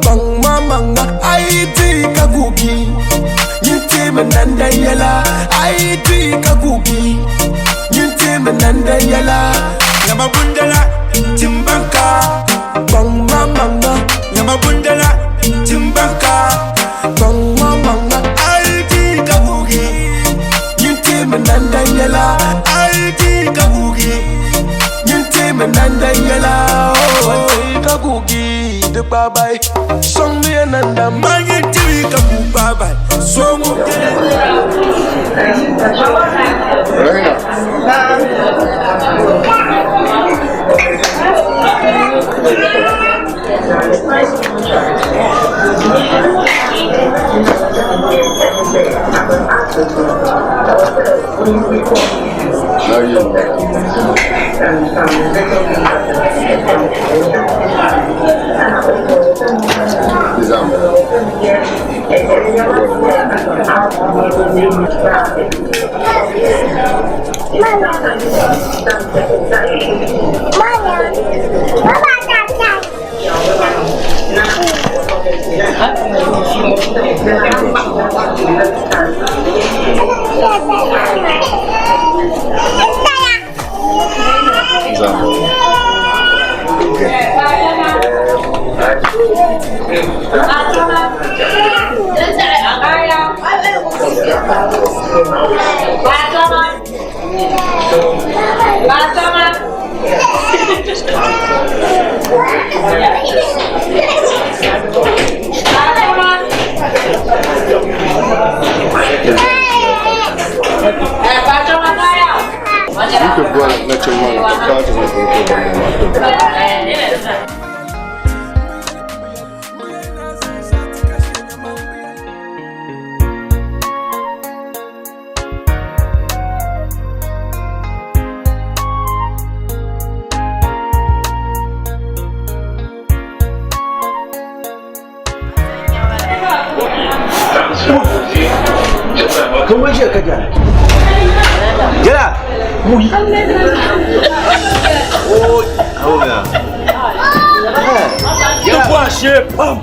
Bang mamanga Aiti kagugi Nyinti menanda yela Aiti kagugi Nyinti menanda yela Nyama bundana timbanka Bang mamanga Nyama bundana timbanka Bang mamanga Aiti kagugi Nyinti menanda yela Aiti kagugi Nyinti menanda yela Oh kagugi De babai Song me ananda Manyinti kagu babai Songo Kan wai ka jara. Jara. Muri. Oh, awo ya. Ti bɔhi shee pam.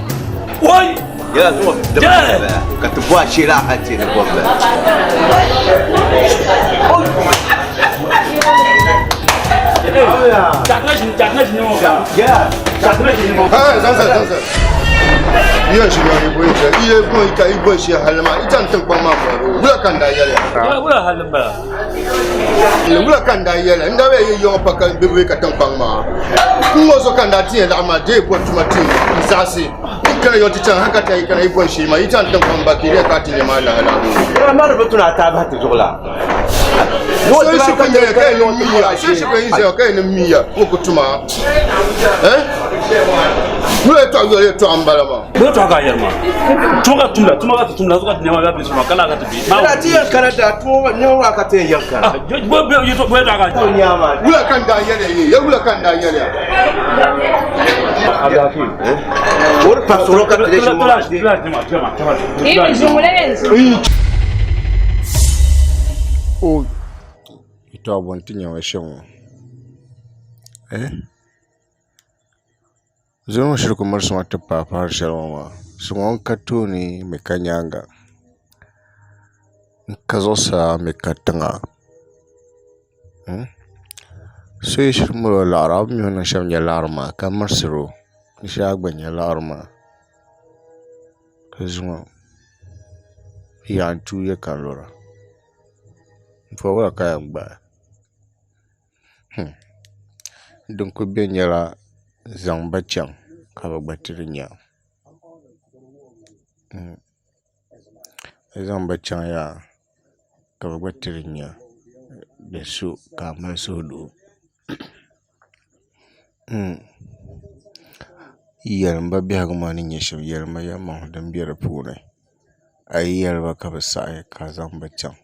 Oi! Jara zuɣu ka ti bɔhi shee la a ti ni bɔbi. Jara. Hey, zansa, zansa. Yɛn shi ŋɔ bo yi ye bo ka i bo shi hali maa i chani tiŋkpaŋ maa bɔri wula ka n daa yɛli ya. Wula hali n bala. Wula ka n daa yɛli n daa bɛ yi yɔŋɔ pa ka bibi ka tiŋkpaŋ maa n ŋɔ so ka n daa ti yɛn laɣim maa deei bɔri tuma ti n zaɣisi n kana yɔŋ ti chaŋ hali ka ti yi kana i bo shee maa yi chani tiŋkpaŋ ba ka yi ka ti nyɛ maa lahi lahi. Amaa di bi tuna a taai bahi ti zuɣu la. So shi ku nyɛla ka yɛn niŋ miya so shi ku yɛn ʒiya ka yɛn niŋ miya o ku tuma eh nula yɛtɔɣa yɔli yɛtɔɣa n bala maa. Bɛ tɔɣa ka a yɛri maa tuma ka tumda tuma ka ti tumda ka ti nɛma bɛ bi suma ka laa ka ti bi. Ina ti yɛn kana daa tuma nɛma maa ka ti yɛn yɛn kana. Bɛ tɔɣa ka. Wula ka n daa yɛli ya ye wula ka n daa yɛli ya. O di pa sɔrɔ ka ti leei maa. O yɛtɔɣa bɔ n-ti nya ma shɛm ŋɔ eh Zuŋɔ ŋɔ shiri ku mirisi ma ti paai pahiri shɛli ŋɔ maa zuŋɔ n ka tooni mi ka nyaaŋa n ka zuɣusaa mi ka tiŋa so yi shiri mali o laɣiri a bi mi o ni niŋ shɛm nya laɣiri maa ka mirisiri o ni shee a gba nya laɣiri maa ka zuŋɔ yaa n-tuuya ka lora n pɔri wula ka yɛn gbaai Din kuli bɛ nyɛla zaŋ ba chɛŋ ka bi gba ti di nya di zaŋ ba chɛŋ yaa ka bi gba ti di nya di so ka a mali suhudoo Yɛlim ba biɛhagu maa ni nyɛ shɛm yɛlim ba yɛlimaŋli din bɛ di puuni a yi yɛli ba ka bi saɣi ka a zaŋ ba chɛŋ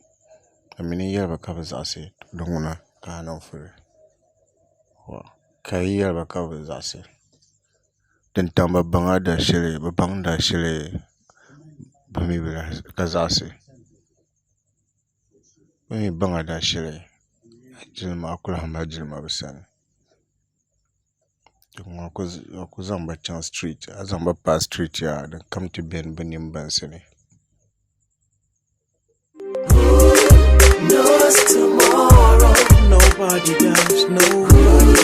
a mi ni yɛli ba ka bi zaɣasi di ŋuna ka a niŋ fili ka yi yɛli ba ka bi zaɣasi din tam bi baŋ a dali shɛli bi baŋ dali shɛli bi mi bi lahi ka zaɣasi bi mi baŋ a dali shɛli a ku lahi mali jilima bi sani a ku zaŋ ba chɛŋ sitiriti a zaŋ ba paai sitiriti yaa din kam ti bɛni bi nini bansi ni. Knows tomorrow? Nobody does. Nobody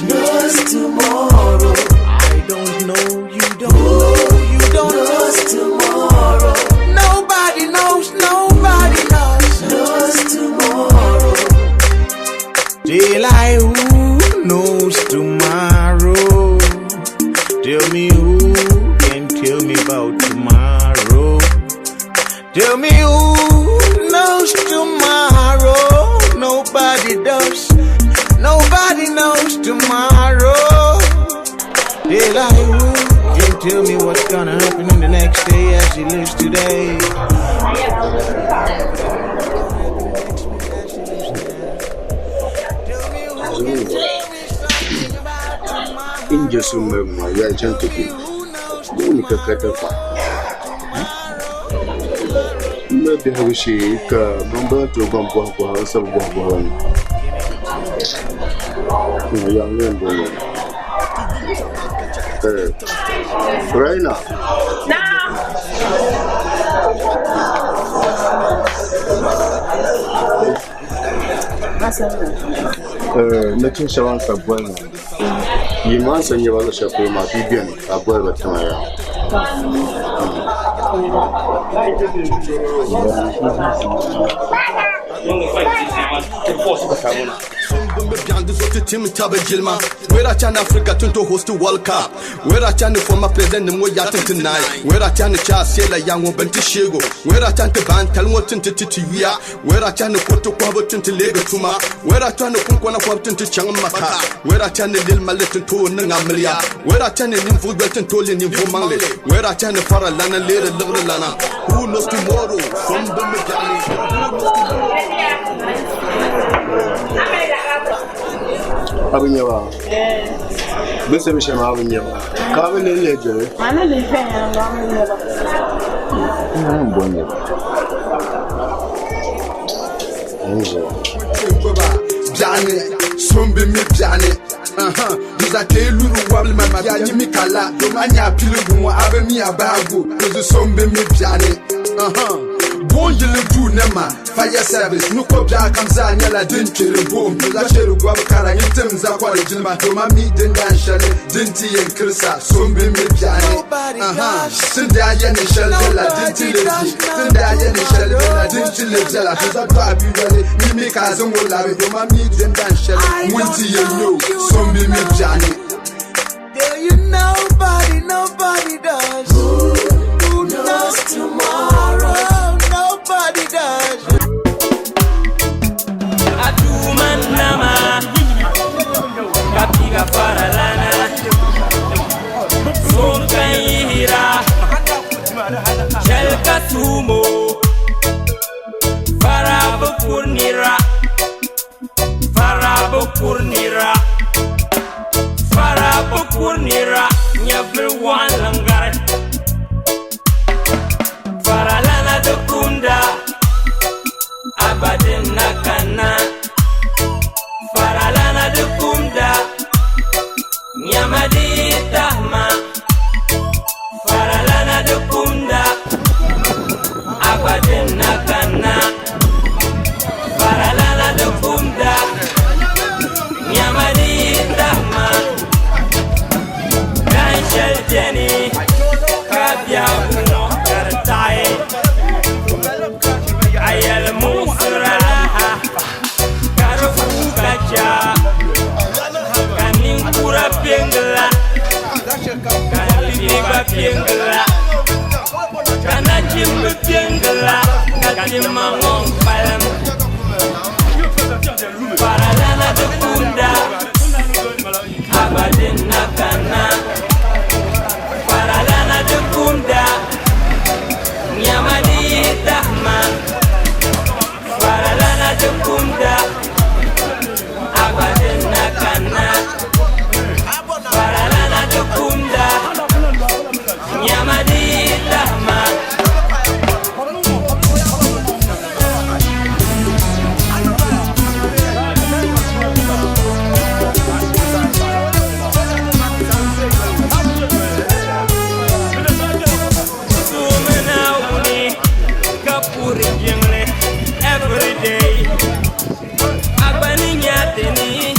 knows tomorrow. I don't know. You don't know. You don't know tomorrow. Nobody knows. Nobody knows. Knows tomorrow. Daylight, who knows tomorrow? Tell me who can tell me about tomorrow? Tell me who knows tomorrow? Nobody does. Nobody knows tomorrow. Daylight, who can tell me what's gonna happen in the next day as he lives today? In je sun mai ma ya can tafi dole ka ka tafa n bɛ biɛhigu shee ka bin bala tooi gba bɔhi bɔhi n sabi bɔhi bɔhi ni yaŋ ni n bɔŋɔ Raina Nachin shɛba n sa boli na yi maa sa nyɛ ba luɣu shɛli polo maa bia biɛni ka a boli ba tiŋa yaa Wera chani Africa tunto host World Cup Wera chani former president nim ŋɔ ya tin ti naai Wera chani cha sela ya ŋɔ ban ti sheego Wera chani ti ban tali ŋɔ tin ti ti ti yuya Wera chani kuriti kɔhibu tin ti leegi tuma Wera chani kunkona kɔhibu tin ti chaŋ Maka Wera chani lili mali tin tooi niŋ amiliya Wera chani ninvuɣ yoli tin tooi leei ninvuɣ maŋli Wera chani fara lana leeri liɣiri lana Who knows tomorrow? So m bi mi biɛɣuni Who knows tomorrow? A bi nyɛ ba bɛ sani shɛm a bi nyɛ ba ka a bi lihi lihi doli n bo nyɛ ba n ʒiya Biɛɣuni so m bi mi biɛɣuni Di za teei luri wabili ma bia nyi mi ka la A nya a piligu ŋɔ a bi mi a bahigu Di so m bi mi biɛɣuni Buɣim yili duu nima fire service ni ko biɛɣu kam zaa nyɛla din kperi buɣim di la sheri gɔbu kara nyin tim za kɔri jilima doma mi din daan shɛli din ti yɛn kirisa so m bi mi biɛɣu ni aha tin daa yɛ ni shɛli bela din ti le di tin daa yɛ ni shɛli bela din ti le biɛla di za dɔɣi bi yɔli ni mi ka a zaŋ o labi doma mi din daan shɛli ŋun ti yɛn nyɛ o so m bi mi biɛɣu ni. Tell you nobody, nobody does. Who knows tomorrow? Nobody does. Aduma nama kapiga faralana Zon kan yihira Chelka sumo Farabu kurnira Farabu kurnira Farabu kurnira Nyabir walangar Faralana dukunda Abadin nakana Faralana dukumda Nyamadi tahma Faralana dukumda Abadin nakana Faralana dukumda Nyamadi tahma Dan shel jeni Kabya kuno kartai Ayel musra Karufu kacha Kanin kura pengla Kaniliba pengla Kanachimbu pengla Katimangong palam Paralana dukunda Abadin nakana Paralana dukunda Nyamadi tahma Faralana dukunda Abadin nakana Faralana dukunda Nyamadi tahma Sumanawuni kapuri jingle every day Abani nyatini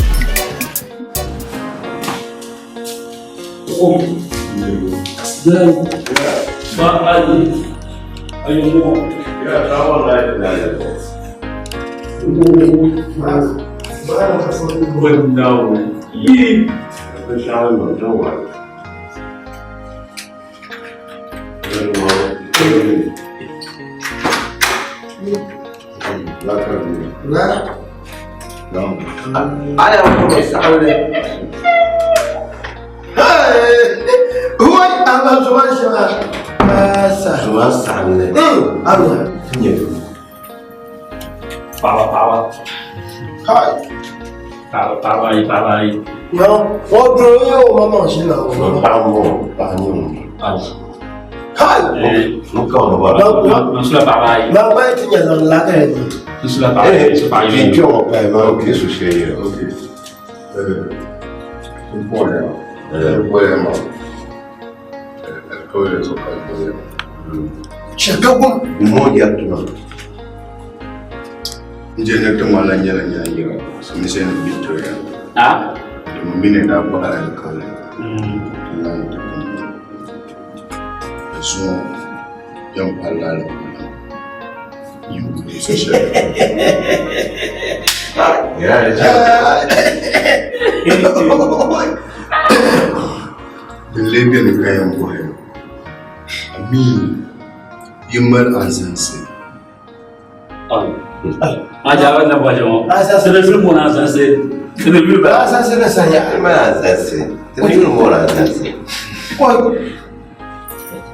Paɣaba paɣaba Hi. paɣaba paɣaba ayi paɣaba ayi No, wọ́n dúró yóò máa mọ̀ sí náà. Paɣa m-bɔŋɔ paɣa n-nyɛ ŋun. Hi. N sula paɣaba ayi. Ma ba ti nyɛ zaŋ la ka yɛ ni. N sula paɣaba ayi n su paɣa Ti yino. kpɛ ŋɔ pahi maa ok su shɛli yɛ ok. Shekagum. Mo yɛri tuma. Nje ne tuma la nyɛla nyaayira so mi se ni Victoria. Ah? Tuma mi ne daa bɔɣila alikauli. Lan ti kum. Zuŋɔ yɛn palila alikauli. Yin kuli so shɛli. Din lee beni ka yɛn bɔhi a mi yi mali anzinsi. Aja na bɔ jɔn. Sɛbɛn yuli mɔna azanse. Sɛbɛn yuli ba. Azanse ne sanya. Mali azansi. Sɛbɛn yuli mɔna azansi.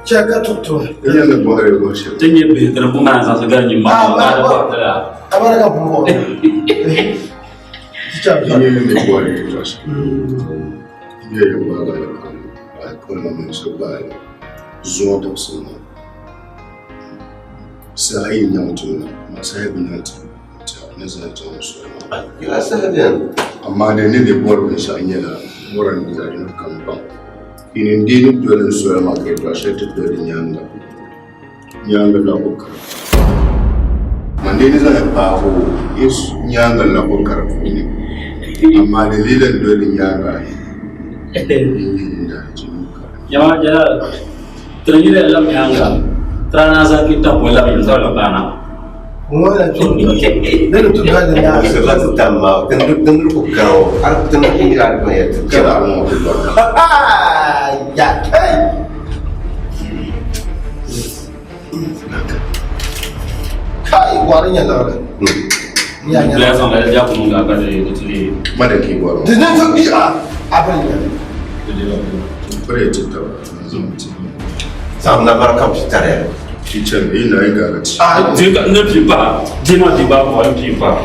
Cɛ ka tutu. N yɛn ni bɔhiri bɔhi shɛli. Ti nyɛ bihi tiri mɔna azanse gari nyɛ maa. Ah, Ba ba. A b'a ka bɔn bɔ. N yɛn ni bɔhiri bɔhi shɛli. N yɛn yɛn gbaagi alikauli. Alikauli maa mini so gbaai zuŋɔ dabisili maa. Saha yi nyaŋ ti na, amaa saha bi nyaŋ ti ni zaŋ chaŋ soli maa. Yaa saha bɛni. Amaa di ni di bɔri binshɛɣu nyɛla bɔri ni zaɣ yino kam baŋ. Yi ni dii ni doli n soli maa ka yɛltɔɣa shɛli ti doli di nyaaŋa. Nyaaŋa labu kara. Man dee ni zaŋ paagi o yi nyaaŋa la ko ka di puuni, amaa di lee lan doli di nyaaŋa Jama jalal tiri yili lam nyaaŋa tira naa zaŋ ki tapo lam yim tira baana. Kai wari nya lagre. Ya nya. Ya san ga ya kunu ga ka de tili. Mada ke gwaro. Dinin su bi a abin ya. Kure ci ta Sam na barka fi tare. Teacher me na yi garaci. Di ne pi ba, di ma di ba ko pi ba.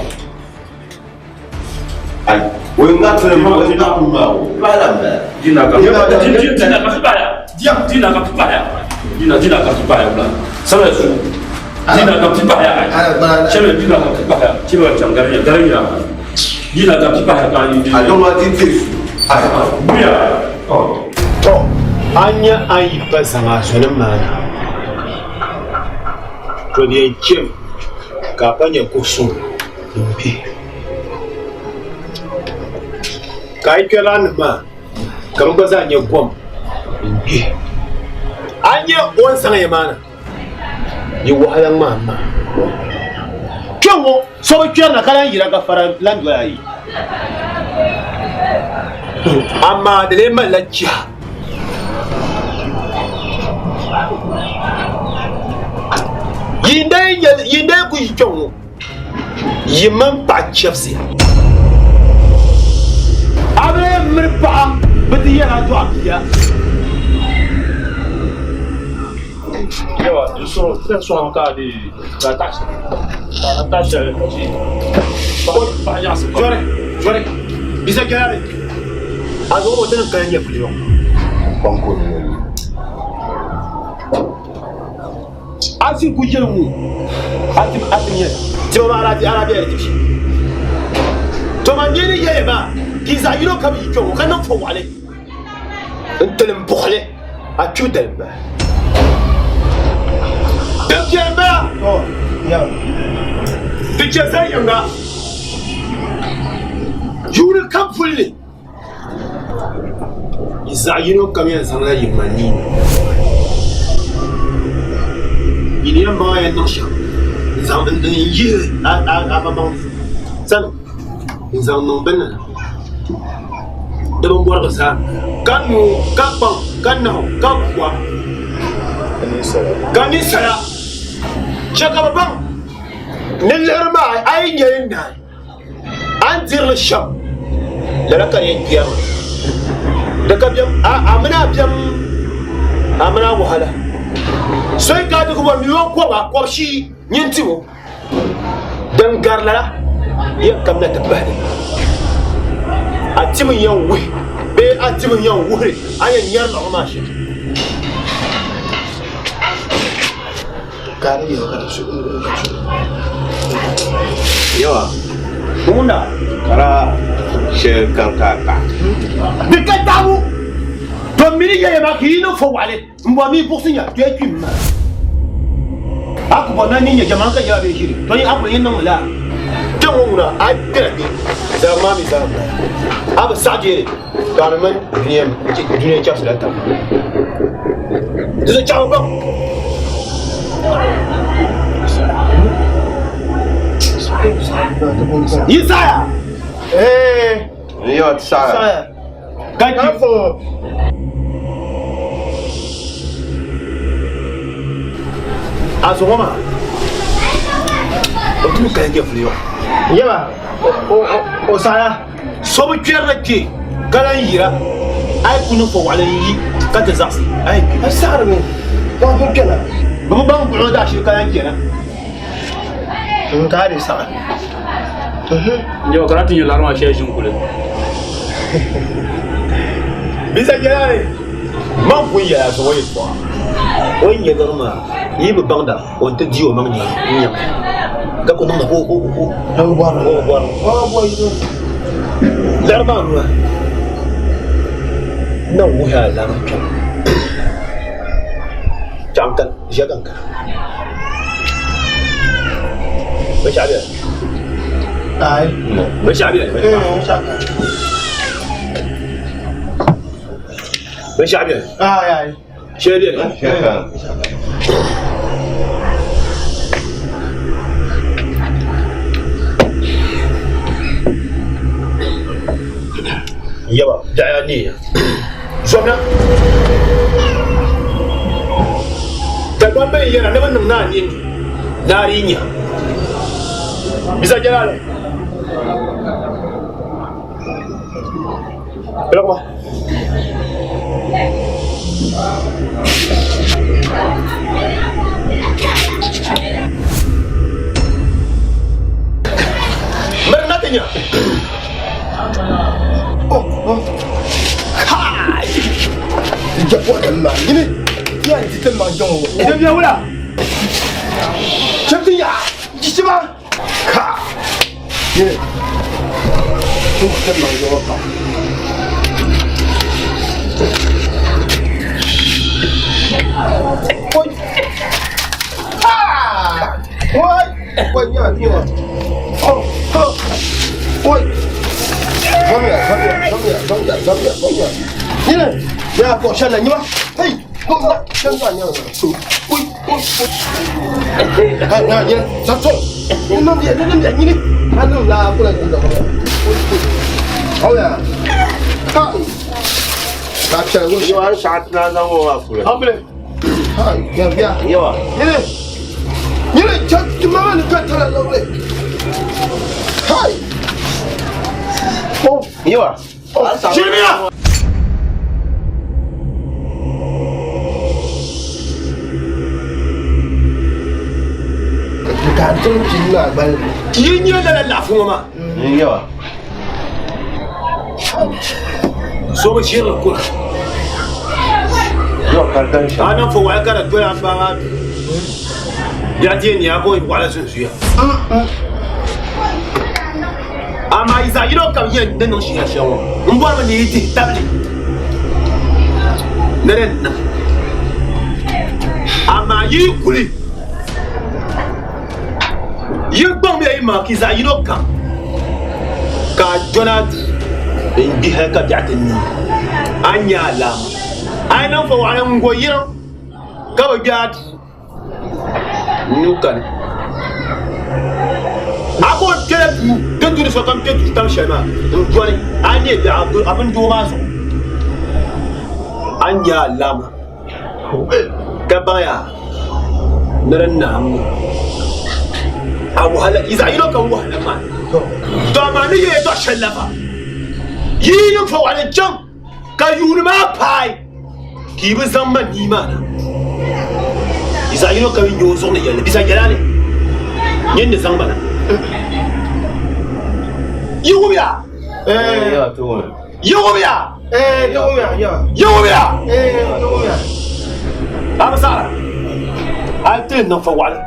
Ai, wai nga tole ma wai nga kuma o. Ba la ba. Di na ka. Di di na ka fi ba ya. Di na ka fi ba ya. Di na di na ka fi ba ya bla. Sama su. Di na ka fi ba ya. Cheme di na ka fi ba ya. Cheme cham garinya garinya. Di na ka fi ba ya ka ni. A don ma di ti su. Ai, buya. To, a nya a yi pa zaŋ a zonim maa na, to di yɛn chemi ka a pa nya kuɣ suŋ din be. Ka a yi kpɛrilanim maa, ka bɛ gba zaa nya gom din be. A nya o ni zaŋ ya maa na, yi wahala ŋmaa maa. Kpɛŋŋo so bi kpɛrina ka lan yira ka fara lan doli a yi. Amaa di lee malila chiha. Yi n-daa ku yi kpɛŋŋo, yi mini paɣa chɛbisiya. A bi lee miri paɣa bɛ ti yɛl a dɔɣi bia. Yawa, so tɛ sɔŋ ka di ka ta ka ta shɛli ka chi pa yaɣasi pa. Jɔri, jɔri, bisa jɔri. A zuɣu o ti ni kali nyɛ puli yɔŋ. Kpanko ni yɛli. A si ku yɛli ŋɔ, a ti a ti nyɛ tiba maa ara ara bɛ di to man ni yɛli maa ki zaɣ yino ka bi yi kpɛ ŋɔ ka niŋ fo waɣali n tilim buɣili a kpibu dali ba din piɛli bala di chɛ zali yiŋga yuuni kam pulli yi zaɣ yino kam yɛn zaŋla yi ma niina yi ni yɛn baŋ a yɛn niŋ shɛm n zaŋ n yihi a ba maŋ sani n zaŋ niŋ bini na di bin bɔrigi zaa ka nuu ka kpaŋ ka nahu ka kuwa ka ninsala chɛ ka bi baŋ ni liɣiri maa a yi nyɛ li naai a ni dirili shɛm lala ka di yɛn kpɛrimi di ka biɛm a mini a biɛm a mini a wahala so yi ka ti ku bɔri miliyon kɔbiga kɔbishii nyin ti o din gari lala yɛn kamina ti bahi dinni a tim n yɛn wuhi bee a tim n yɛn wuhiri a yɛn nyari liɣiri maa shɛm. Yawa. Ŋuna. Kara shɛli kan ka a paɣa. Di ka tabu to mini yɛya maa ka yi niŋ fo waɣali n bɔ mi buɣisi nya to ya kpim maa. A ku bɔ na ni nya jama ka yɛla bee ʒiri to yi a ku yi niŋ la kpɛ ŋɔ ŋuna a kpɛra kpɛ zaa maa mi zaa m-bala a bi saɣi deeri ka a mi mini dunia chɛbisila taba di zuɣu chaɣu baŋ. Yi saɣaya ee Yo, ti saɣaya. Ka kpi a zuɣu maa o tumi kali nyɛ vuli yɔ yaba o saɣaya so bi kpɛrina kpɛ ka lan yira a yi ku niŋ fo waɣala n yi ka ti zaɣisi a yi kpi A saɣarimi ka ku kpɛna. bi bi baŋ buɣi daa shiri ka lan kpɛna N ka di saɣa. Yawa kana ti nyɛ lari maa shɛli ʒini kuli. Bisa jɛlali man kun yɛla zuɣu yi tɔɣa o yi nyɛ liɣiri maa yi bi baŋda o ni ti di o maŋ nyɛ n-nyam ka ku niŋda o o bɔri liɣiri maa nua na wuhi a lana kpɛm chaŋ ka ʒiya ka n kana. Binshɛɣu beni? Ayi. Binshɛɣu beni? Binshɛɣu beni? Ayi ayi. Shɛli beni? Yaba, biɛɣu neeya. Zomna. Dagbaŋ bɛn yɛra ni bɛ niŋ naa nini naa di yi nya. Bisa Jalali. Bilɛgima. Miri na ti nya. Oh, oh. Kai! Japo ma yini ya ti te ma jɔn o. Jɛbi wula. Cɛ ti ya jisiba. Ka. Yini. Ti te ma jɔn o kan. Oi. Ha! Oi. Oi, ya, ya. Oh, oh. Oi. Zɔmiya, zɔmiya, zɔmiya, zɔmiya, zɔmiya, zɔmiya. Yini. Ya ko shɛli nyima. Hey, ko na, shɛli na nyɛ. Oi, oi, oi. Ha, ya, ya, sa so. Ni no bi, ni no bi, yini. Ha no la ko la ni do. Oi, oi. Oh ya. Ha. Ka shɛli wo. Yawa an saɣa tina zaŋ o maa kuli. Ambele. Ha, ya, ya. Yawa. Yini. Yini, cha, mama ni ka tala lawle. Hai. Oh. Yawa. Shirimiya. Ka tun ti na gbali. Yi nyɛ lala laɣafu ŋɔ maa. Yawa. So bi ʒiri li kuna. Yawa ka di shɛm. A niŋ fo waɣa ka di doli a baa maa ya ti ni a ko waɣala sunsuya. Amaa yi zaɣ yino kam yɛn ni niŋ shia shɛm ŋɔ n bɔrimi ni yi dihi tabili ni di niŋ. Amaa yi yi kuli yi gbaŋmiya yi maŋa ka yi zaɣ yino kam ka a dɔna a duu n gbi hali ka biɛɣu ti neei a ni nya alaama. A yi niŋ fo waɣala n-go yiriŋ ka bi gbi a duu nuu kani. A ko n kpɛla duu din tu ni sokam kpɛ duu tam shɛli maa n dɔni a ni neei biɛɣu a bindoo maa zuɣu a ni nya alaama ka baŋya ni di naammi a wahala yi zaɣ yino kam wahala maa to amaa ni yɛ yɛltɔɣa shɛli la fa yi yi niŋ fa waɣala n chaŋ ka yuuni maa paai ka yi bi zaŋ ma nii maa na yi zaɣ yino kam yi nyɛ o zuɣu ni yɛlli bisa yɛla ni nyɛ ni zaŋ ba na yi wumya Yawa ti wumi. yi wumya Eh, ti wumya, ya. yi wumya Eh, ti wumya. a bi saɣara a yi ti niŋ fa waɣala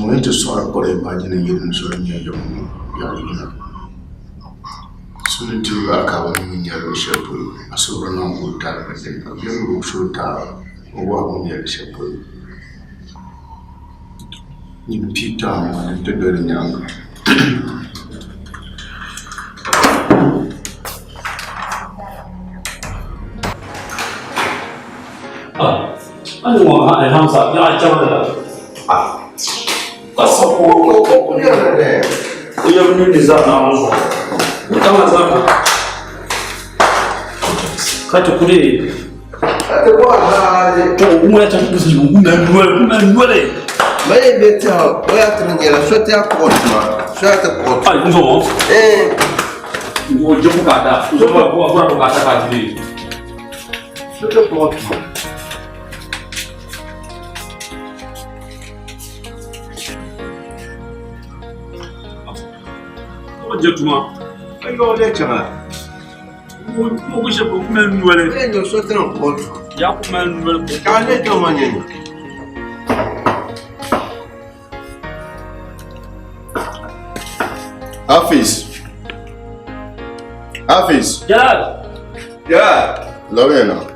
Zuŋɔ yi ti sɔɣiri kɔrɛ baaji nim yi din zuɣu nyɛ yɛm ŋɔ yaɣ yina. So ni diri alikaaba ni mi nyɛri luɣ shɛli polo, a suhuri niŋ ka o taai ka dini, ka bɛ mi o suhu taai o wahu ni nyɛri shɛli polo. Nyin pii taai ŋɔ din ti doli nyaaŋa. Hafiz. Hafiz. Jalal. Jalal. Lorena.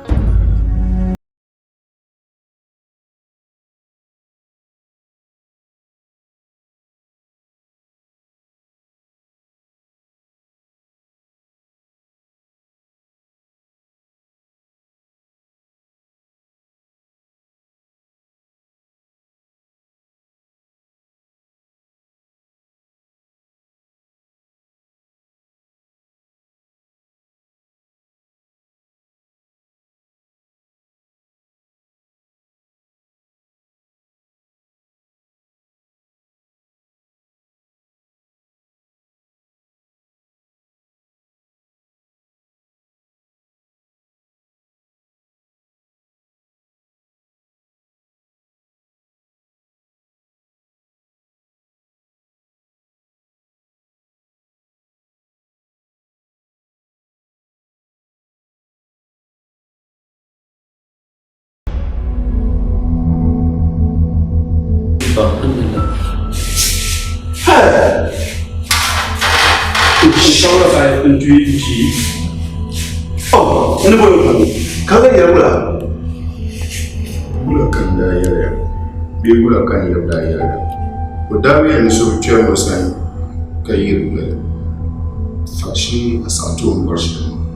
Wula ka n daa yɛliya bee wula ka n yab daa yɛliya? O daa yɛli ni so bi kpɛri o sani ka yiri doli faashee a saɣi ti o ni bɔri shɛli maa.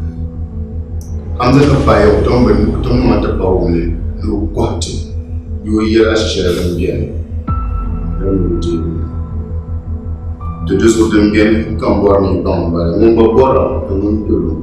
Hamza ni paai o tom maa ti pa wumli ni o kɔhi ti bee o yɛli a shɛli din beni din ni o deegi li. Di di zuɣu din beni ka m bɔri ni yi baŋ m-bala ŋun gba bɔra ni ŋun dol o.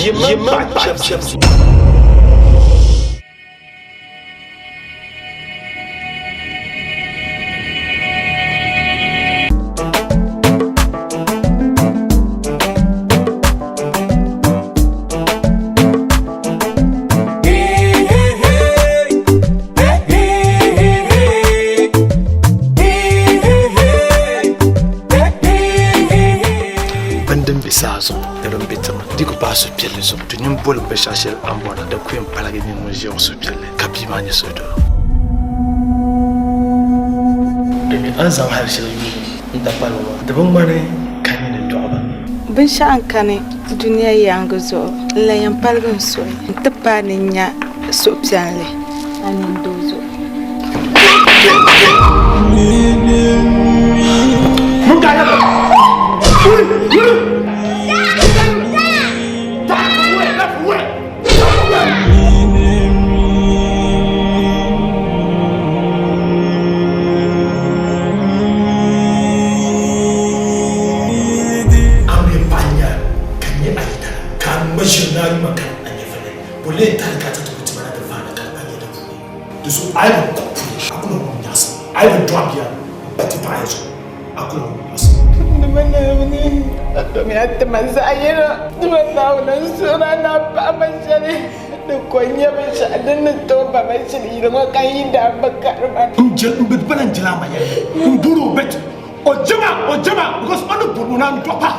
Yimaŋ paɣa chɛbisi. Bini din be saa zuɣu ni din be tiŋa di ku paai suhupiɛlli zuɣu di nini boli binshɛɣu shɛli a ni bɔra di ku yɛn paligi nyin ŋun ʒiya ŋɔ suhupiɛlli ka bia maa nyɛ suhudoo. Domi a ni zaŋ hali shɛli yuui n-ta kpalibu maa, di bi ŋmani ka nyini n-dɔɣi ba. Binshɛɣu n-kani dunia yaaŋa zuɣu n-lan yɛn paligi n suhu nti paai ni n nya suhupiɛlli a nini doo zuɣu. A mi paɣa nya ka nyɛ a yidana ka a ŋma ʒiri ni a yuma kani a nyɛvili bole n-tali ka a ti ti ku tima na di vaana ka di pa nyɛ di puuni. Di zuɣu a yi bi kpuɣi puli a ku lan wum nyaɣisim. A yi bi dɔɣi bia m-pa ti paɣa ya zuɣu a ku lan wum nyaɣisim. Dima Naawuni, a tomiya ti ma zaɣ yino. Dima Naawuni, n suhir a ni a paɣi ma shɛli di ko n-nyɛ binshɛɣu din ni tooi ba ma shili yili ŋɔ ka n yi daa bi kari ma. N je n bi bala n jela ma yɛli n bori o bet o jema o jema because o ni bori o naan dɔpa.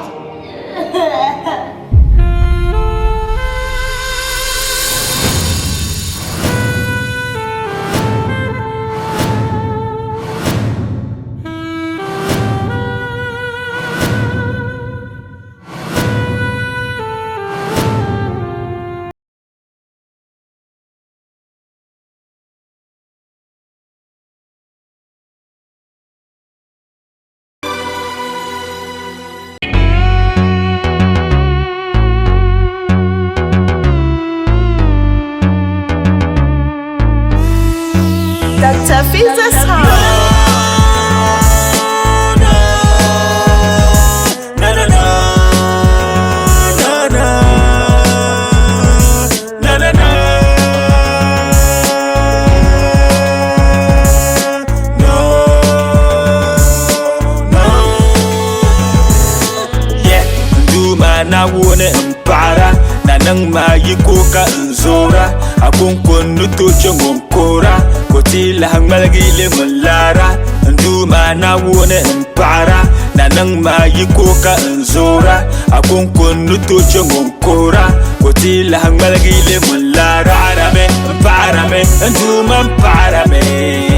Dr. Fiza's house. Yeah, Duuma Naawuni m-paɣira na niŋ ma yiko ka n zoora a kɔŋko n ni tooi chɛ ŋun koora ka o ti lahi ŋmaligi leei ŋun laara n Duuma Naawuni m-paɣira na niŋ ma yiko ka n zoora a kɔŋko n ni tooi chɛ ŋun koora ka o ti lahi ŋmaligi leei ŋun laara. Paɣirami, m paɣirami, n Duuma m paɣirami.